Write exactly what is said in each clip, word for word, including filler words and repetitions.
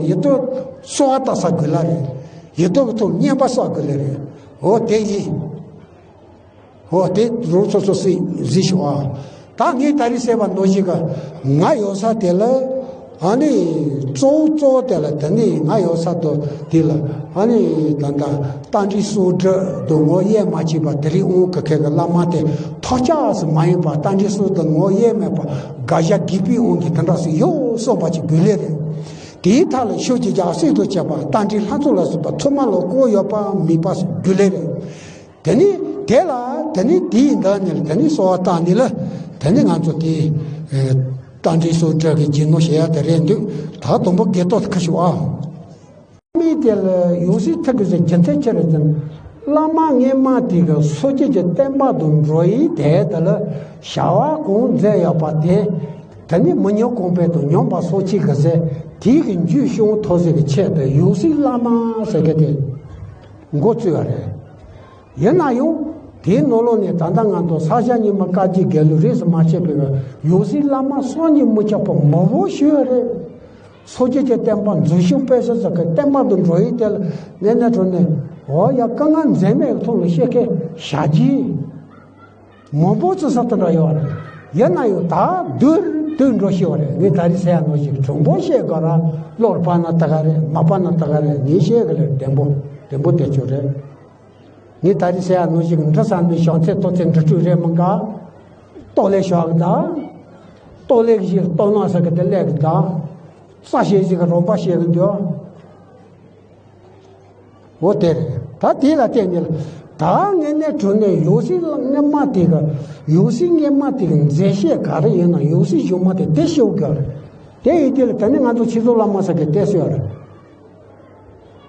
ཡིད་དུ་གསོལ་བ་བཏབ་ས་དགོས་ལ་རེད། ཡིད་དུ་གི་ཐོག་བསྙེན་པ་བསགས་དགོས་ལ་རེད། འོ་དེ་ཡིན། འོ་དེ་རང་སོ་སོ་སྲིད་གཟིགས་ཤོག་ཨ། ད་ངས་ད་རེས་ཟེར་བ་ནང་བཞིན་གི་ང་ཡོད་ས་དེ་ལ། ཨ་ནི་གཙོ་བོ་གཙོ་བོ་དེ་ལ་དེ་ནི་ང་ཡོད་ས་དོ་དེ་ལ། ཨ་ནི་ད་ལྟ་རྟ་མགྲིན་གསུང་སྒྲུབ་དང་ངོ་དབྱེ་མ་ཕྱེད་པ་དེ་རིང་དབང་གི་ཁེ་གི་བླ་མ་དེ་ཐོག་ཆགས་སུ་མ་ཡིན་པ། རྟ་མགྲིན་གསུང་དང་ངོ་དབྱེ་མེད་པ་དགག་བཞག་དགོས་པའི་དབང་གིས་དེ་འདྲ་སུ་ཡོད་གསུངས་པ་ཅིག་དགོས་ལེ་རེད། དེའི་མཐའ་ལ་ཤུགས་ཀྱིས་རྒྱ་སྲིད་དུ་བྱས་པ་རྟ་མགྲིན་ལྷ་མཚོ་ལ་སོགས་པ་ཚང་མ་ལ་བཀོད་ཡོད་པ་མིན་པ་དགོས་ལེ་རེད། དེ་ནི་དེ་ལ་དེ་ནི་དེའི་འདི་ནི་ལ་དེ་ནི་གསོལ་བ་བཏབ་ནི་ལ། དེ་ནི་ང་ཚོ་དེ་རྟ་མགྲིན་གསུང་སྒྲུབ་ཀྱི་རྗེས་གནང་བྱེད་ཡ་དེ་རེད་འདུག་ད་དང་པོ་དགེ་ཏོག་ཁ་ཤོ་ཨ། མི་དེ་ལ་ཡང་སྲིད་ཐུག་གི་ཟེར་རྒྱུ་མཚན་ཅི་རེད་ཟེར་ན། བླ་མ་སྔོན་མ་དེ་གི་སངས་རྒྱས་ཀྱི་བསྟན་པ་དང་འགྲོ་ཡི་དེ་དེ་ལ་བྱ་བ་གང་མཛད་ཡོད་པ་དེ། དེ་ནི་མི་ཉམས་གོང་འཕེལ་དང་ཉམས་པ་སངས་རྒྱས་ཀྱི་ཟེར་དེ་གི་རྒྱུད་བཤད་ཐོག་ཟེར་གི་ཆེད་དུ་ཡང་སྲིད་བླ་མ་ཟེར་གི་དེ་འགོ་བཙུགས་པ་རེད། ཡིན་ན་ཡང་དེའི་ནང་ལོགས་ནས་ད་ལྟ་ང་ཚོ་ས་སྐྱ་རྙིང་མ་བཀའ་བརྒྱུད་དགེ་ལུགས་རིས་སུ་མ་ཆད་པའི་ཡང་སྲིད་བླ་མ་སངས་རྒྱས་མི་ཁྱབ་པ་མང་པོ་ཞིག་ཡོད་རེད། སངས་རྒྱས་ཀྱི་བསྟན་པ་འཛིན་སྐྱོང་སྤེལ་གསུམ་སོགས་ཀྱི་བསྟན་པ་དང་འགྲོ་ཡི་དེ་ལ་ངས་ནས་གྲོལ་ནས་འོ་ཡ་དཀའ་ངལ་འཛེམས་མེད་ཐོག་ལ་བཤད་མཁན་བྱ་རྒྱུ་མང་པོ་བརྩི་ས་དེ་འདྲ་ཡོད་རེད། ཡིན་ན་ཡང་ད་བསྡུར་བསྡུར་འགྲོ་ཤེས་པ་རེད། ངས་ད་རེས་ཟེར་ཡ་ནང་བཞིན་དྲང་པོ་བཤད་དགོས་ར། བློར་བབས་ན་ད་ག་རེད། མ་བབས་ན་ད་ག་རེད། ངས་བཤད་གི་ལ་བདེན་པོ་བདེན་པོ་དེ་ཆོ་རེད། ངས་ད་རེས་ཟེར་ཡ་ནང་བཞིན་འབྲི་ས་ནི་བྱང་ཚད་ཏོག་ཙམ་འབྲི་དྲུག་རེད་མིན་ག་ཏོག་ལེ་ཞོག་གི་ད། ཏོག་ལེ་གི་ཞིག་ཏོག་ནག་ཟེར་གི་དེ་ལས་གི་ད། རྩ་ཤེས་ཞིག་གི་རོམ་པ་བཤད་གི་འདུག་འོ་དེ་རེད། ད་དེ་ལ་བརྟེན་ནས་ལ། ད་ངས་ནས་གྲུབ་ནས་ཡང་སྲིད་སྔོན་མ་དེ་གི་ཡང་སྲིད་སྔོན་མ་དེ་གི་མཛད་བཤད་ག་རེ་ཡིན་ན་ཡང་སྲིད་གཞུག་མ་དེ་དེ་ཤོད་དགོས་རེད། དེ་ཡིན་དུས་ལ་ད་ནི་ང་ཚོ་ཆོས་ཚོགས་བླ་མ་ཟེར་གི་དེ་སུ་ཡོད་རེད།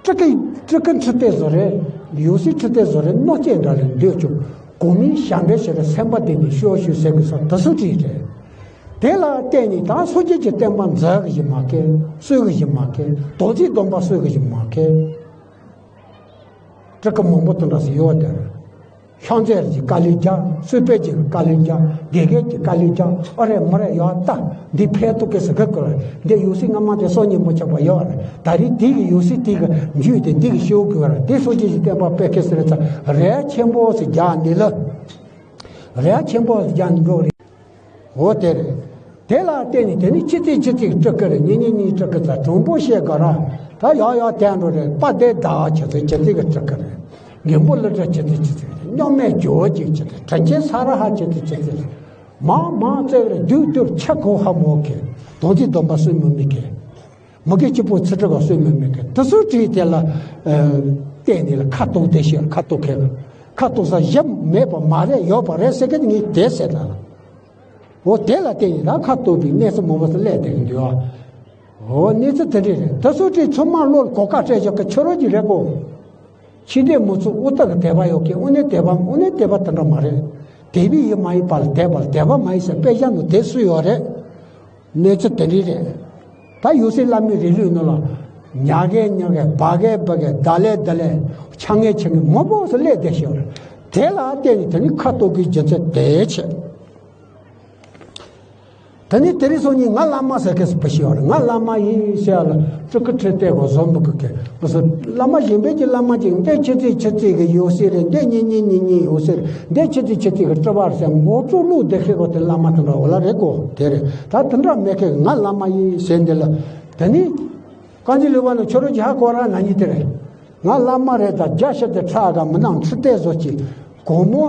སྤྲུལ་སྐུ་སྤྲུལ་སྐུ་ཁྲི་སྟེགས་བཟོ་རེད། ཡང་སྲིད་ཁྲི་སྟེགས་བཟོ་རེད། གནོད་སྐྱེལ་འདྲ་རེད་འདོད་ཀྱང་གོང་མའི་ཞབས་འདྲེན་བྱེད་རེད། སེམས་པ་བདེ་ནས་ཤོག་ཤོག་ཟེར་དགོས་ས་དེ་སུ་བྲིས་རེད། དེ་ལ་བརྟེན་ནས་ད་སངས་རྒྱས་ཀྱི་བསྟན་པ་འཛིན་གི་ཞིག་མ་ཁེལ། གསོ་གི་ཞིག་མ་ཁེལ། དོན་ཚིག་སྡོམ་པ་གསོ་གི་ཞིག་མ་ཁེལ། སྤྲུལ་སྐུ་མང་པོ་དེ་འདྲ་ཞིག་ཡོད་དེ། ཤོང་ཚེ་རིགས་ཀྱི་བཀའ་ལན་རྒྱག་སུས་པེ་ཅིག་གི་བཀའ་ལན་རྒྱག་དགེ་རྒན་གྱི་བཀའ་ལན་རྒྱག་ཨ་རེ་མ་རེ་ཡོད་ལྟ། འདི་ཕན་ཐོགས་ཀྱི་ཟེར་གི་དགོས་ལ། འདི་ཡང་སྲིད་སྔ་མ་དེ་སོ་ཉིན་མོ་ཆགས་པ་ཡོད་རེད། ད་རེས་དེ་གི་ཡང་སྲིད་དེ་གི་འཇུས་ཏེ་འདི་གི་ཤོག་དགོས་རེད། དེ་སོ་ཅི་ཞིག་བསྟན་པ་སྤེལ་མཁན་ཟེར་ཚ་རེ་ཆེན་པོ་ཞིག་རྒྱག་འདི་ལ། རེ་ཆེན་པོ་ཞིག་རྒྱག་འདི་འགྲོ་རེད། འོ་དེ་རེད། དེ་ལ་བརྟེན་ནས་དེ་ནི་ཆི་ཚིག་ཆི་ཚིག་སྤྲུལ་སྐུ་རེད། ཉིན་ཉིན་ཉིན་སྤྲུལ་སྐུ་ཚ་དྲང་པོ་བཤད་དགོས་ར། ད་ཡག་ཡག་དེ་འགྲོ་རེད། དཔལ་ལྡན་ཟླ་བ་ཆི་ཚིག་ཆི་ཚིག་གི་སྤྲུལ་སྐུ་རེད། མགོན་པོ་ཀླུ་སྒྲུབ་ཆི་ཚིག་ཆི་ཚིག་རེད། མཉམ་མེད་ཇོ་བོ་རྗེ་ཆི་ཚིག་དྲིན་ཆེན་ས་ར་ཧ་ཆི་ཚིག་ཆི་ཚིག་རེད། མང་མང་བརྩེགས་རེད། བསྡུས་བསྡུས་ཆ་གོ་ཧ་མོ་གི་དོན་ཚིག་སྡོམ་པ་སུ་མི་མི་གི་མི་དགེ་གཅིག་པོ་ཚིག་གྲོགས་ག་སུས་མི་མི་གི་དེ་ཚོ་བྲིས་དེ་ལ་བལྟས་ནས་ལ་ཁ་ཐུག་དེ་ཤེས། ཁ་ཐུག་གི་ཁ་ཐུག་ས་ཞབས་མེད་པ་མ་རེད། ཡོད་པ་རེད་ཟེར་གི་ངས་དེ་ཟེར་ད། འོ་དེ་ལ་བརྟེན་ནས་ད་ཁ་ཐུག་པའི་གནས་ཚུལ་མང་པོ་ཟེར་སླེབས་བསྡད་གི་འདུག་འོ་གནས་ཚུལ་དེ་འདྲས་རེད། དེ་ཚོ་བྲིས་ཚང་མ་བློ་ལ་གོ་བཀའ་སྤྲད་ཞོག་གི་ཁྱོད་རང་གི་རེད་གོ་ཕྱི་འདས་མུ་ཚུགས་དབུ་སྟག་གི་དད་པ་ཡོད་མཁན་དངོས་གནས་དད་པ་དངོས་གནས་དད་པ་དེ་འདྲ་མ་རེད། དད་པའི་ཡུལ་མ་ཡིན་པ་ལ་དད་པ་ལ་དད་པ་མ་ཡིན་ཟེར་དཔེ་བཞག་ནོ་དེ་སུ་ཡོད་རེད། གནས་ཚུལ་དེ་འདྲ་རེད། ད་ཡང་སྲིད་བླ་མའི་རིང་ལུགས་ནང་ལ་ཉ་རྒན་ཉ་རྒན་བ་རྒན་བ་རྒན་ད་ལེ་ད་ལེ་ཆ་ངེ་ཆ་ངེ་མང་པོ་ཞིག་སླེབས་བསྡད་ཤག་རེད། དེ་ལ་བརྟེན་ནས་དེ་ནི་ཁ་ཐུག་གི་རྒྱུ་མཚན་དེ་བྱས། ད་ནི་དེ་རིང་སང་ཉིན་ང་བླ་མ་ཟེར་མཁན་ཞིག་བུ་ཞིག་ཡོད་རེད། ང་བླ་མ་ཡིན་ཟེར་ཡ་ལ་སྤྲུལ་སྐུ་ཁྲི་སྟེགས་གོ་བཟོ་འབུ་གི་གི་བུ་སུ་བླ་མ་གཞན་པའི་གི་བླ་མ་ཅིག་འདི་ཆི་ཚིག་ཆི་ཚིག་གི་ཡོད་སྲིད་རེད། འདི་གཉིས་གཉིས་གཉིས་གཉིས་ཡོད་སྲིད་རེད། འདི་ཆི་ཚིག་ཆི་ཚིག་གི་སྤྲུལ་པ་རེད་ཟེར་མགོ་བཙུགས་བླུགས་བསྡད་མཁན་གོ་དེ་བླ་མ་དེ་འདྲ་འོ་ལ་རེད་གོ་དེ་རེད། ད་དེ་འདྲ་མེད་མཁན་ང་བླ་མ་ཡིན་ཟེར་འདི་ལ་ད་ནི་རྐང་རྗེས་ལུས་པ་ནི་ཁྱོད་རང་གི་ཧ་གོ་ར་ན་ཉིད་དེ་རེད། ང་བླ་མ་རེད། ད་རྒྱ་ཤེད་དེ་ཁྲག་ག་མི་ནང་ཁྲི་སྟེགས་བཟོ་གི་གོང་མོ་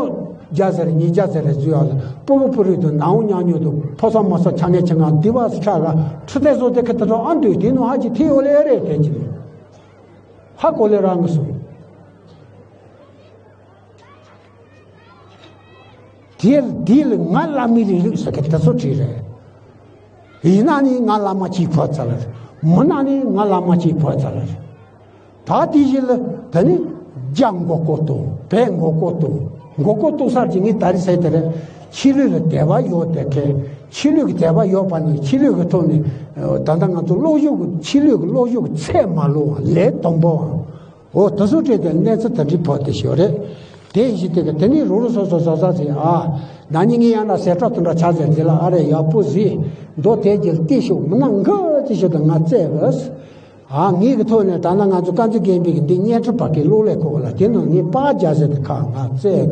རྒྱ་ཟེར་ཉིས་རྒྱ་ཟེར་རེ་བཟོས་ཡ་ལ་སྤུ་གུ་སྤུ་རིས་དུ་ནང་འོ་ཉག་ཉོ་དུ་ཕོ་ས་མོ་ས་ཆ་ངེ་ཆ་ང་དི་བ་སི་ཁྲག་ག་ཁྲི་སྟེགས་བཟོ་དེ་ཁེ་ད་ཚོ་ཨ་འདུས་དེ་ནུ་ཧ་ཅི་ཐི་ཡོ་ལེ་རེད་དེ་ཅི་ཧ་གོ་ལེ་རང་གི་སོ། དེ་དེ་ལ་ང་བླ་མའི་རིང་ལུགས་ཟེར་གི་དེ་ཚོ་བྲིས་རེད། ཡིན་ན་ནི་ང་བླ་མ་གཅིག་བོད་ཚ་ལ་རེད། མིན་ན་ནི་ང་བླ་མ་གཅིག་བོད་ཚ་ལ་རེད། ད་དེ་བཞིན་ལ་ད་ནི་རྒྱ་མགོ་སྐོར་གཏོང་བས་མགོ་སྐོར་གཏོང་མགོ་སྐོར་གཏོང་སར་གྱི་ངས་ད་རེས་ཟེར་དེ་རེད། ཆོས་ལུགས་ལ་དད་པ་ཡོད་དེ་ཁེ་ཆོས་ལུགས་ཀྱི་དད་པ་ཡོད་པ་ནི་ཆོས་ལུགས་ཀྱི་ཐོག་ནས་ད་ལྟ་ང་ཚོ་བློ་ཞུགས་ཀྱི་ཆོས་ལུགས་ཀྱི་བློ་ཞུགས་ཀྱི་ཚད་མ་ལོ་བ་ལས་དང་པོ་བ། འོ་དེ་ཚོ་སྤྲད་དེ་གནས་ཚུལ་དེ་འདྲའི་བོད་དེ་ཞོ་རེད། དེ་བཞིན་དེ་ག་དེ་ནི་རུ་རུ་སོ་སོ་ཟ་ཟ་ཟེར་ཨ། ན་ནིང་ངས་ཡང་ན་ཟས་གྲོགས་དེ་འདྲ་ཆ་ཟེར་འདི་ལ་ཨ་རེ་ཡག་པོ་ཟིག་མདོ་དེ་རྒྱལ་ཏི་ཤོག་མི་ན་འགའ་ཅི་ཞོ་དང་ང་བཙས་བས། ཨ། ངེད་ཀྱི་ཐོག་ནས་ད་ལྟ་ང་ཚོ་དཀར་མཛེས་དགོན་པའི་གི་འདི་བརྙན་འཕྲིན་པ་གི་གློག་ཀླད་ཁོ་ལ་དེ་ནང་ངས་པར་རྒྱག་ཟེར་ཏེ་ཁ་ང་བཙལ་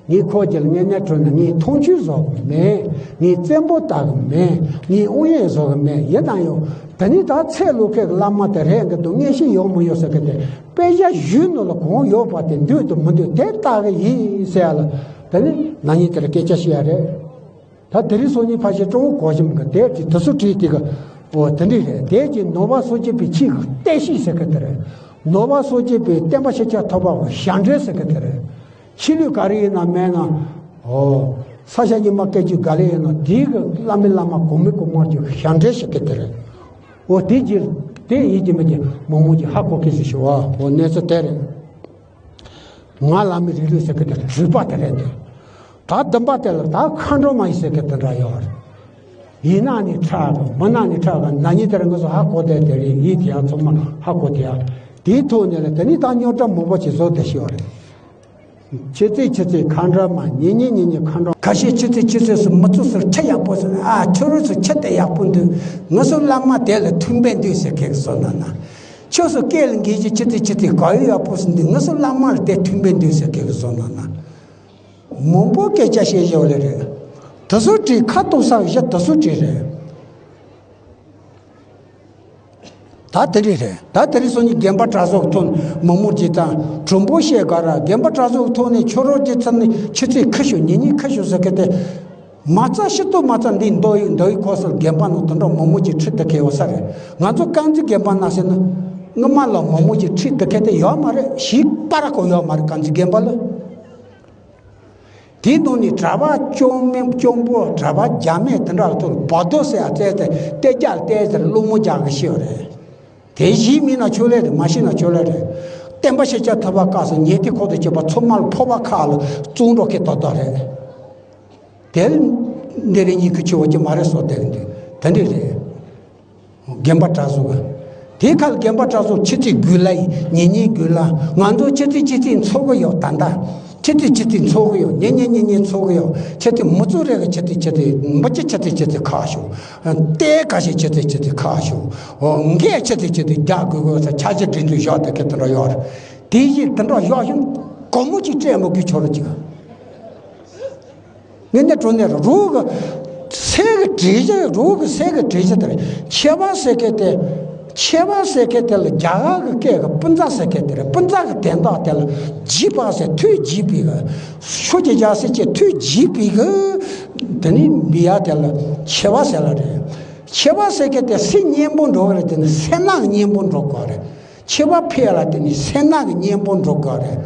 གི། ངས་ཁོ་རྒྱལ་ངས་གནས་གྲོལ་ན་ངས་མཐོང་ཆོས་བཟོ་གི་མེད། ངས་བཙན་པོ་ལྟ་གི་མེད། ངས་དབུ་ཡན་བཟོ་གི་མེད། ཡིན་ན་ཡང་དེ་ནི་ད་ཚེ་ལོ་ཁའི་བླ་མ་དེ་རེད་འགི་འདུག་མངོན་ཤེས་ཡོད་མི་ཡོད་ཟེར་གི་དེ། དཔེ་ཆ་གཞུང་ནང་ལ་གང་ཡོད་པ་དེ་འདོད་དང་མི་འདོད་དེ་ལྟ་གི་ཡིན་ཟེར་ཡ་ལ། དེ་ནི་ན་ནིང་དེར་སྐད་ཆ་བཤད་ཡ་རེད། ད་དེ་རིང་སང་ཉིན་ཕལ་ཆེར་སྤྲང་པོ་གོ་ཞིམ་གི་དེ་དེ་དེ་ཚོ་བྲིས་དེ་གི། འོ་དེ་འདྲས་རེད། དེ་གི་ནང་པ་སངས་རྒྱས་པའི་ཆོས་ཀྱི་བསྟན་བཤིག་ཟེར་གི་དེ་རེད། ནང་པ་སངས་རྒྱས་པའི་བསྟན་པ་ཤེས་བྱ་ཐོབ་པ་གི་ཞབས་འདྲེན་ཟེར་གི་དེ་རེད། ཆོས་ལུགས་ག་རེ་ཡིན་ན་མེད་ན། འོ། ས་སྐྱ་རྙིང་མ་སྐད་ཅིག་ག་རེ་ཡིན་ན་དེ་གི་བླ་མའི་བླ་མ་གོང་མའི་གོང་མ་གི་ཞབས་འདྲེན་ཟེར་གི་དེ་རེད། འོ་དེ་རྗེས་དེ་ཡིན་གྱི་མིན་གྱི་མང་མང་གི་ཧ་གོ་གི་ཟེར་ཞུ་བ། འོ་གནས་ཚུལ་དེ་རེད། ང་བླ་མའི་རིགས་རུས་ཟེར་གི་དེ་རུས་པ་དེ་རེད་འདུག་ད་བདུན་པ་དེ་ལ་ད་མཁའ་འགྲོ་མ་ཡིན་ཟེར་གི་དེ་འདྲ་ཡོད་རེད། ཡིན་ན་ནི་ཁྲག་དང་མིན་ན་ནི་ཁྲག་གི་ན་ནིང་དེར་ང་ཚོ་ཧ་གོ་བསྡད་དེ་རེད། ཡིད་དེ་ཡང་ཚང་མ་ཧ་གོ་དེ་ཡང་དེའི་ཐོག་ནས་ལ་དེ་ནི་ད་རྙོག་དྲ་མང་པོ་ཞིག་བཟོ་བསྡད་ཤི་ཡོད་རེད། ཆི་ཙི་ཆི་ཙི་མཁའ་འགྲོ་མ། ཉི་ཉི་ཉི་ཉི་མཁའ་འགྲོ། ཁ་ཤས་ཆི་ཙི་ཆི་ཙི་སུ་མི་ཚོ་སུ་ཁྱི་ཡག་པོ་སུ་ཨ་ཁྱོད་རུ་སུ་ཁྱི་དེ་ཡག་པོ་འདུག་ང་ཚོ་བླ་མ་དེ་ལ་མཐུན་པའི་འདུག་ཟེར་ཁེག་བཟོ་ན་ན། ཁྱོད་སུ་སྐད་ལ་འགེལ་གྱི་ཆི་ཙི་ཆི་ཙི་ག་ཡོད་ཡག་པོ་སུ་འདུག་ང་ཚོ་བླ་མ་ལ་དེ་མཐུན་པའི་འདུག་ཟེར་ཁེག་བཟོ་ན་ན། མང་པོ་སྐད་ཆ་བཤད་བཞག་ལེ་རེད། དེ་ཚོ་བྲིས་ཁ་གཏུགས་ས་གཞི་དེ་ཚོ་བྲིས་རེད། ད་དེ་རིང་རེད། ད་དེ་རིང་སང་ཉིན་དགོན་པ་གྲྭ་ཚང་གི་ཐོག་ནས་མི་མང་གི་དང་གྲུང་པོ་བཤད་ག་ར། དགོན་པ་གྲྭ་ཚང་གི་ཐོག་ནས་ཁྱོད་རང་གི་ཚབ་ནས་ཆུ་ཚོད་ཁ་ཤོ་ཉིན་ཉིན་ཁ་ཤོ་ཟེར་གི་དེ། མ་རྩ་ཤི་ཏོ་མ་རྩ་འདི་མདོ་ཡི་མདོ་ཡི་ཁོ་སར་དགོན་པ་ནང་དུ་འགྲོ་མི་མང་གི་ཁྲི་དེ་གས་ཡོད་ས་རེད། ང་ཚོ་དཀར་མཛེས་དགོན་པ་ན་ཟེར་ན་སྔོན་མ་ལ་མི་མང་གི་ཁྲི་དེ་གས་དེ་ཡོད་མ་རེད། ཞིག་པ་ར་ཁོ་ཡོད་མ་རེད། དཀར་མཛེས་དགོན་པ་ལ། དེའི་ནང་ནས་གྲྭ་པ་སྐྱོང་མེད་སྐྱོང་པོ་གྲྭ་པ་རྒྱ་མེད་དེ་འདྲ་ལ་ཐུག་བོ་དོ་ཟེར་ཡ་བཙལ་ཏེ་གཏད་རྒྱ་ལ་བལྟས་ཟེར་སློང་མོ་རྒྱག་གི་ཤི་བ་རེད། དེ་ཞིག་མིན་ན་ཆོ་ལེ་རེད། མ་ཤི་ན་ཆོ་ལེ་རེད། བསྟན་པ་ཤེས་བྱ་ཐོབ་པ་སྐབས་སུ་ཉེ་དེ་ཁོ་དང་བཅས་པ་ཚོ་མ་ལ་ཕོ་བ་ཁག་ལ་བཙོང་འགྲོ་གི་དོ་དོ་རེད། དེ་འདི་རེད། ཉིན་གུ་ཆེ་བ་ཅི་མ་རེད་སོ་དེ་རེད། དེ་འདི་རེད། དགོན་པ་གྲྭ་ཚང་གི། དེའི་ཁར་དགོན་པ་གྲྭ་ཚང་ཆུ་ཚོད་དགུ་ལ་ཡིན། ཉིན་ཉིན་དགུ་ལ་ང་ཚོ་ཆུ་ཚོད་ཆུ་ཚོད་འཚོགས་གི་ཡོད། ད་ལྟ་ཆུ་ཚོད་ཆུ་ཚོད་འཚོགས་གི་ཡོད། ཉིན་ཉིན་ཉིན་ཉིན་འཚོགས་གི་ཡོད། ཆུ་ཚོད་མི་ཚོགས་རེ་གི་ཆུ་ཚོད་ཆུ་ཚོད་འབུ་ཅི་ཆུ་ཚོད་ཆུ་ཚོད་ཁག་ཤོག་ལྟས་ཀ་ཞིག་ཆུ་ཚོད་ཆུ་ཚོད་ཁག་ཤོག་འགས་ཆུ་ཚོད་ཆུ་ཚོད་རྒྱག་དགོས་དགོས་ས་ཆ་ཆ་སྒྲིག་འཛུགས་བཞག་དེ་གི་དེ་འདྲ་ཡོད་རེད། དེ་བཞིན་དེ་འདྲ་ཡོད་བཞིན་སྒོར་མོ་གཅིག་སྤྲད་མ་དགོས་ཆོག་རེད་ཅིག་ངས་ནས་གྲོ་ནས་རོགས་གི་སེ་གི་བྲིས་བྱ་རོགས་གི་སེ་གི་བྲིས་བྱ་དེ་རེད། ཆེ་བ་ཟེར་མཁན་དེ་ཆེ་བ་ཟེར་མཁན་དེ་ལ་རྒྱ་གར་གི་སྐད་གི་སྤུན་ཟླ་ཟེར་མཁན་དེ་རེད། སྤུན་ཟླ་གི་དོན་དག་དེ་ལ་བྱིས་པ་ཟེར། ཐུགས་བྱིས་པའི་གི་ཤོ་ཀྱི་རྒྱ་སེ་ཅེ་ཐུགས་བྱིས་པའི་གི་དེ་ནི་མི་ཡ་དེ་ལ་ཆེ་བ་ཟེར་ལ་རེད། ཆེ་བ་ཟེར་མཁན་དེ་སེ་མཉེན་པོ་འགྲོ་གི་རེད། དེ་ནི་སེ་ནག་མཉེན་པོ་འགྲོ་གི་རེད། ཆེ་བ་ཕལ་ལ་དེ་ནི་སེ་ནག་གི་མཉེན་པོ་འགྲོ་དགོས་རེད།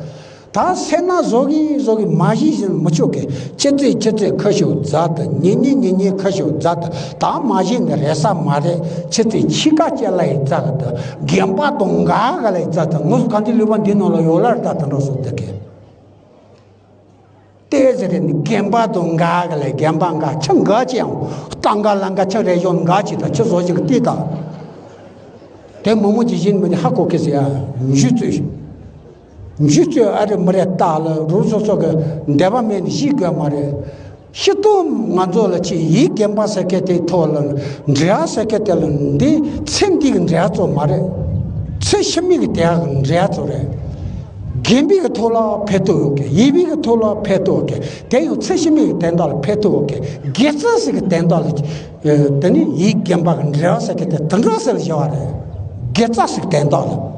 ད་སེ་ནག་བཟོ་གི་བཟོ་གི་མ་གཞི་བཞིན་མི་ཆོག་གི། ཆུ་ཚོད་ཆུ་ཚོད་ཁ་ཤོག་རྫ་དང་། ཉིན་ཉིན་ཉིན་ཉིན་ཁ་ཤོག་རྫ་དང་། ད་མ་གཞི་ནི་རེ་ས་མ་རེད། ཆུ་ཚོད་ཕྱེད་ཀ་ཅན་ལ་ཡི་རྫ་གི་དང་། དགོན་པ་དང་འགའ་ག་ལ་ཡི་རྫ་དང་། ངོ་སོ་གང་དུ་ལུས་པ་འདི་ནང་ལ་ཡོད་ལ་ར་ད་དང་འགྲོ་སོང་དེ་གི། ཏེ་ཟེར་ནི་རྒན་པ་དང་འགའ་ག་ལས་རྒན་པ་འགའ་ཆ་འགའ་ཅི་ཡང་སྟངས་འགའ་ལ་འགའ་ཆ་རེ་ཡོང་འགའ་ཅི་དང་ཆུ་བཟོ་ཅིག་ཏི་དང་། དེ་མོ་མོ་ཅི་བཞིན་མི་ནི་ཧ་གོ་ཁེ་ཟེར་ཡ། འཇུ་རྩོད། འཇུ་རྩོད་ཨ་རེ་མི་རེ་ལྟ་ལ་རུ་སོ་སོ་གི་འདེབས་པ་མེད་ནི་ཤི་དགོས་མ་རེད། ཤི་སྟོང་ང་ཚོ་ལ་ཆེ་ཡིག་རྒན་པ་ཟེར་མཁན་དེའི་ཐོག་ལ་འབྲེལ་བ་ཟེར་མཁན་དེ་ལ་འདི་ཚེ་འདི་གི་འབྲེལ་བ་ཚོ་མ་རེད། ཚེ་ཕྱི་མའི་གི་དེ་གི་འབྲེལ་བ་ཚོ་རེད། རྒན་པའི་གི་ཐོག་ལ་ཕན་ཐོགས་ཡོད་གི། ཡིན་པའི་གི་ཐོག་ལ་ཕན་ཐོགས་ཡོད་གི། དེ་ཡང་ཚེ་ཕྱི་མའི་གི་དོན་དག་ལ་ཕན་ཐོགས་ཡོད་གི། དགེ་རྩ་ཟེར་གི་དོན་དག་ལ་དེ་ནི་ཡིག་རྒན་པ་གི་འབྲེལ་བ་ཟེར་མཁན་དེ་དེ་འདྲ་ཟེར་ལ་བཞག་པ་རེད། དགེ་རྩ་ཟེར་གི་དོན་དག་ལ།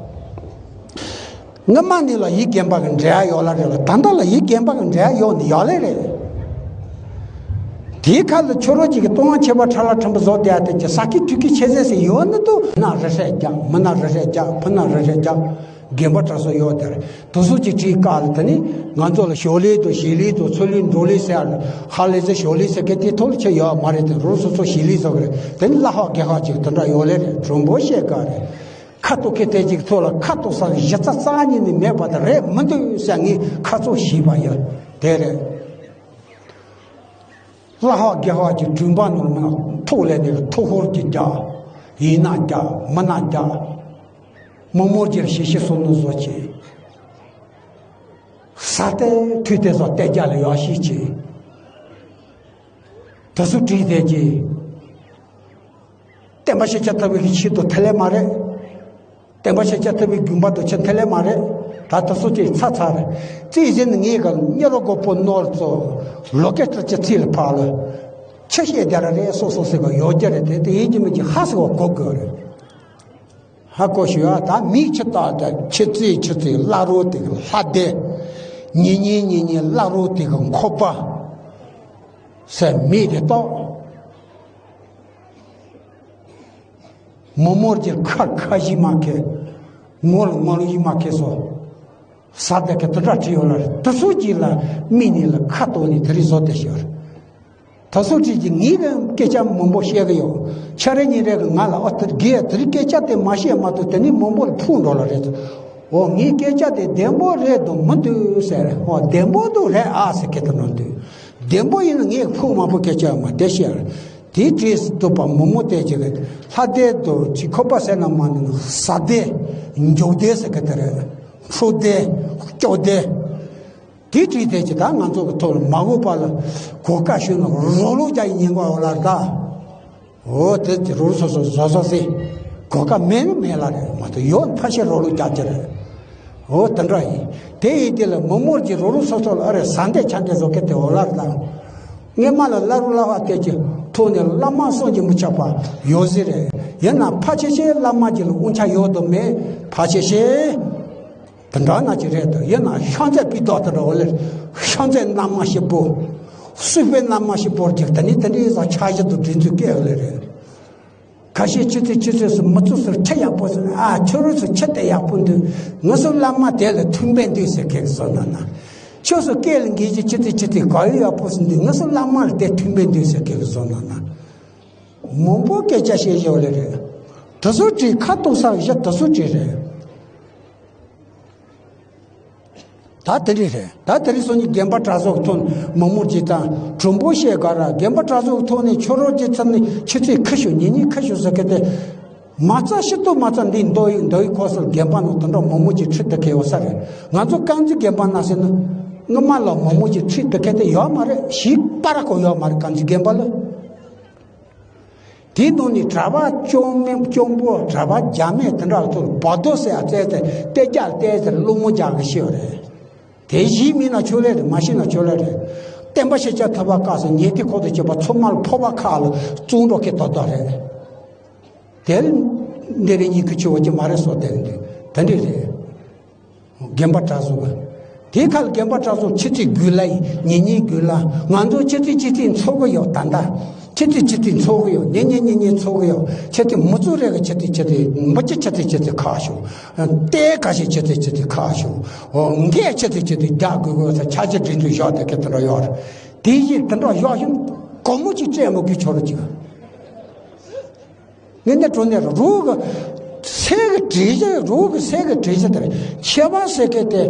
སྔ་མ་ནི་ལ་ཡིག་རྒན་པ་གི་འབྲེལ་བ་ཡོད་ལ་རེད་ལ། ད་ལྟ་ལ་ཡིག་རྒན་པ་གི་འབྲེལ་བ་ཡོད་ནི་ཡོད་ལེ་རེད། དེའི་ཁ་ལ་ཁྱོད་རང་གཅིག་གི་ལྟུང་བ་ཁྱད་པར་ཕྲ་ལ་ཕྲན་བུ་བཟོ་བསྡད་ཡ་དེ་ཀྱི་ས་ཁྱི་ཐུལ་ཁྱི་ཆེ་ཟེར་ཟེར་ཡོད་ནི་འདུག་མི་ན་རི་ཧྲེ་རྒྱག་མི་ན་རི་ཧྲེ་རྒྱག་ཕུ་ན་རི་ཧྲེ་རྒྱག་རྒན་པ་གྲྭ་ཚང་ཡོད་དེར་དུ་སུ་གཅིག་བྲིས་བཀག་ལ། དེ་ནི་ང་ཚོ་ལ་ཞོགས་ལས་དང་ཞི་ལས་དང་ཚུར་ལས་འགྲོ་ལས་ཟེར་ཡ་ལ་ཧ་ལས་ཟེར་ཞོགས་ལས་ཟེར་མཁན་དེ་ཐོག་ལ་ཆེ་ཡོད་མ་རེད་དེ། རུ་སོ་སོ་ཞི་ལས་ཟེར་གི་རེད། དེ་ནི་བླ་ཧ་རྒན་ཧ་གཅིག་དེ་འདྲ་ཡོད་ལེ་རེད། གྲུང་པོ་བཤད་ག་རེད། ཁ་ཐུག་ཁེ་ཐེ་གཅིག་ཚོ་ལ་ཁ་ཐུག་ས་གཞི་རྩ་རྩ་ཉིད་ནས་མེད་པ་དེ་རེད་མི་འདུག་ཟེར་ངས་ཁ་ཚོགས་ཞིབ་པ་ཡོད་དེ་རེད། བླ་ཧ་རྒན་ཧ་གཅིག་གྲུང་པ་ནོར་མ་ཐུག་ལས་ནས་ཐུག་ཧོར་གྱི་རྒྱ་ཡིན་ན་རྒྱ་མི་ན་རྒྱ་མི་མོར་གྱི་ཤེས་ཤེས་སོ་ནོ་བཟོ་ཆེ། ས་ཏེ་ཐུས་ཏེ་སོགས་གཏད་རྒྱ་ལ་ཡོད་ཤེས་ཆེ། དེ་ཚོ་བྲིས་བསྡད་ཀྱི། བསྟན་པ་ཤེས་བྱ་ཐོབ་པའི་ཆེད་དུ་ཐལ་ལེ་མ་རེད། བསྟན་པ་ཤེས་བྱ་ཐུབ་པའི་དགོན་པ་དུ་ཕྱིན་ཐལ་ལེ་མ་རེད། ད་དུ་སུ་ཅིག་ཚ་ཚ་རེད། རྩིས་ཟིན་ངེས་ག་གཉེར་རོ་གོ་པོ་ནོར་ཚོ་ལོ་ཀེ་ཏྲ་ཅི་ཚིལ་ཕ་ལ་ཆ་ཤེས་རྒྱ་ར་རེད། སོ་སོ་སི་ག་ཡོ་རྒྱ་རེད། དེ་དེ་ཡིན་གྱི་མིན་གྱི་ཧ་སི་གོ་གོ་དགོས་རེད། ཧ་གོ་ཞུ་ཡ། ད་མིག་ཆུ་ཏག་ཏག་ཆུ་ཚིལ་ཆུ་ཚིལ་བླ་རོ་དེ་གི་ལྷ་སྡེ། ཉི་ཉི་ཉི་ཉི་བླ་རོ་དེ་གི་འཁོར་པ་སེ་མིག་དེ་ཏོག་མོ་མོར་གྱི་ཁ་ཁ་ཞིག་མ་ཁེ། ངོ་ལ་ངོ་ལ་ཡིག་མ་ཁེ་སོ། ས་དེ་ཁེ་དུ་འདྲ་བྲིས་ཡོད་ལ་དུ་སུ་གྱིས་ལ་མི་ནི་ལ་ཁ་ཏོ་ནི་དེ་རི་བཟོ་དེ་ཤོར། དུ་སུ་བྲིས་ཀྱི་ངའི་གི་སྐད་ཆ་མང་པོ་བཤད་གི་ཡོད། ཆ་རེ་ཉིན་རེ་གི་ང་ལ་ཨོ་དེ་དགེ་དེ་རི་སྐད་ཆ་དེ་མ་བཤད་མ་ཐུབ་དེ་ནི་མང་པོ་ལ་ཕུག་འགྲོ་ལ་རེད། འོ་ངའི་སྐད་ཆ་དེ་བདེན་པོ་རེད་དུ་མི་འདུག་ཟེར། འོ་བདེན་པོ་འདུག་རེད་ཨ་ཟེར་སྐད་དུ་ནང་དུ། བདེན་པོ་ཡིན་ན་ངས་ཕུག་མང་པོ་སྐད་ཆ་མ་དེ་བཤད། དེའི་གྲས་སུ་གཏུགས་པ་མོ་མོ་དེ་ཅིག་ལྷ་སྡེ་དུ་ཅིག་ཁོ་པ་ཟེར་ན་མ་ནི་ས་སྡེ་འཇོག་སྡེ་ཟེར་གི་དེ་རེད། ཁྲོ་སྡེ་སྐྱོ་སྡེ། དེའི་གྲས་དེ་ཅིག་ད་ང་ཚོ་གི་ཐོག་ལ་མ་གོ་པ་ལ་གོ་ཀ་ཤོད་ན་རོ་ལོ་རྒྱ་ཡི་ཉིན་གོ་ཡོད་ལ་ད། འོ་དེ་ཅི་རོ་རོ་སོ་སོ་བཟོ་བཟོ་ཟེ། གོ་ཀ་མེད་ནི་མེད་ལ་རེད་མ་གཏོགས་ཡོད་ཕ་ཤེ་རོ་ལོ་རྒྱ་ཅི་རེད། འོ་དེ་འདྲ་ཡིན། དེ་ཡིན་དེ་ལ་མོ་མོར་གྱི་རོ་རོ་སོ་སོ་ལ་ཨ་རེ་ཟ་འདེད་ཆ་འདེད་བཟོ་གི་དེ་འོ་ལ་རེད་ད། སྔས་མ་ལ་བླ་རུང་བླ་བ་དེ་ཀྱི་ཐོག་ནས་བླ་མ་གསུང་གི་མི་ཆགས་པ་ཡོད་ཟེར་རེད། ཡིན་ན་ཕ་ཆེ་ཆེ་བླ་མ་གྱི་ལ་དབང་ཆ་ཡོད་དུ་མེད་ཕ་ཆེ་ཆེ། དེ་འདྲ་ན་ཅི་རེད་དུ་ཡིན་ན་ཤང་ཚད་པི་ཏོག་དེ་འདྲ་འོ་ལེ། ཤང་ཚད་བླ་མ་ཞིག་པོ། སུས་པའི་བླ་མ་ཞིག་པོར་ཀྱི་དེ་ནི་དེ་འདྲའི་བཟའ་ཆ་ཞིག་ཏུ་སྒྲིག་འཛུགས་སྐད་ལེ་རེད། ཁ་ཤས་ཆུ་ཚོད་ཆུ་ཚོད་སུ་མི་ཚོ་སུ་ཁྱི་ཡག་པོ་སུ་ཨ་ཁྱོད་རོ་སུ་ཁྱི་དེ་ཡག་པོ་འདུག་ང་ཚོ་བླ་མ་དེ་ལ་མཐུན་པའི་འདུག་ཟེར་ཁེག་བཟོ་ན་ན། ཁྱོད་སུ་སྐད་ལ་འགེལ་གྱི་ཆུ་ཚོད་ཆུ་ཚོད་ག་ཡོད་ཡག་པོ་སུ་འདུག་ང་ཚོ་བླ་མ་ལ་དེ་མཐུན་པའི་འདུག་ཟེར་ཁེག་བཟོ་ན་ན། མང་པོ་སྐད་ཆ་བཤད་བཞག་ལེ་རེད། དེ་ཚོ་བྲིས་ཁ་གཏུགས་ས་བཞི་དེ་ཚོ་བྲིས་རེད། ད་དེ་རིགས་རེད། ད་དེ་རིགས་སོ་ནི་རྒན་པ་གྲྭ་ཚོགས་ཐོན་མང་མོར་གྱི་དང་གྲུང་པོ་བཤད་ག་ར་རྒན་པ་གྲྭ་ཚོགས་ཐོན་ནས་ཆོ་རོགས་ཀྱི་ཚབ་ནས་ཆུ་ཚོད་ཁ་ཤོ་ཉིན་ཉིན་ཁ་ཤོ་ཟེར་གི་དེ། མ་རྩ་ཤི་ཏོ་མ་རྩ་འདི་མདོ་ཡི་མདོ་ཡི་ཁོ་སོར་རྒན་པ་ནང་དུ་འགྲོ་མང་མོ་གྱི་ཁྲི་དེ་གས་ཡོད་ས་རེད། ང་ཚོ་རྐང་རྩེད་རྒན་པ་ན་ཟེར་ན། སྔ་མ་ལ་མང་མོ་གྱི་ཁྲི་དེ་གས་དེ་ཡོད་མ་རེད། ཞིག་པ་ར་ཁོ་ཡོད་མ་རེད་རྐང་རྩེད་རྒན་པ་ལ། དེའི་ནང་ནས་གྲྭ་པ་སྐྱོང་མེད་སྐྱོང་པོ་གྲྭ་པ་རྒྱ་མེད་དེ་འདྲ་ལ་ཐུག་བ་དོ་ཟེར་ཡ་བཙལ་ཏེ་ཏེ་རྒྱ་ལ་ཏེ་ཟེར་སློང་མོ་རྒྱག་གི་ཤི་བ་རེད། དེ་གཞི་མིན་ན་ཆོ་ལེ་རེད། མ་ཤི་ན་ཆོ་ལེ་རེད། བསྟན་པ་ཤེས་བྱ་ཐོབ་པ་སྐབས་སུ་ཉེ་དེ་ཁོ་དང་བཅས་པ་ཚོ་མར་ཕོ་བ་ཁག་ལ་བཙོང་འགྲོ་གི་དོ་དོ་རེད། དེ་འདི་རེད་གཉིས་ཀྱི་ཆོ་བ་ཅི་མ་རེད་སོ་དེ་རེད་དེ་འདྲ་རེད། རྒན་པ་གྲྭ་ཚོ་གི། དེའི་ཁར་རྒན་པ་གྲྭ་ཚོ་ཆུ་ཚོད་དགུ་ལ་ཡིན་ཉིན་ཉིན་དགུ་ལ་ང་ཚོ་ཆུ་ཚོད་ཆུ་ཚོད་འཚོ་གི་ཡོད་ད་ལྟ། ཆུ་ཚོད་ཆུ་ཚོད་འཚོ་གི་ཡོད་ཉིན་ཉིན་ཉིན་ཉིན་འཚོ་གི་ཡོད་ཆུ་ཚོད་མི་ཚོ་རེ་གི་ཆུ་ཚོད་ཆུ་ཚོད་མི་ཆུ་ཆུ་ཚོད་ཆུ་ཚོད་ཁག་ཤོ། ལྟས་ཁ་ཤས་ཆུ་ཚོད་ཆུ་ཚོད་ཁག་ཤོ། འགས་ཆུ་ཚོད་ཆུ་ཚོད་རྒྱག་དགོས་དགོས་ས་ཆ་ཆ་འདྲེན་དུ་ཞོག་དེ་གི་དེ་འདྲ་ཡོད་རེད། དེ་བཞིན་དེ་འདྲ་ཡོད་ཤོ་གོ་མོ་ཅིག་སྤྲད་མོ་གི་ཆོ་རུ་ཅིག་ངས་ནས་གྲོ་ནས་རོ་གི་སེ་གི་བྲིས་བྱ་རོ་གི་སེ་གི་བྲིས་བྱ་དེ་རེད། ཆེ་བ་སེ་གེ་དེ་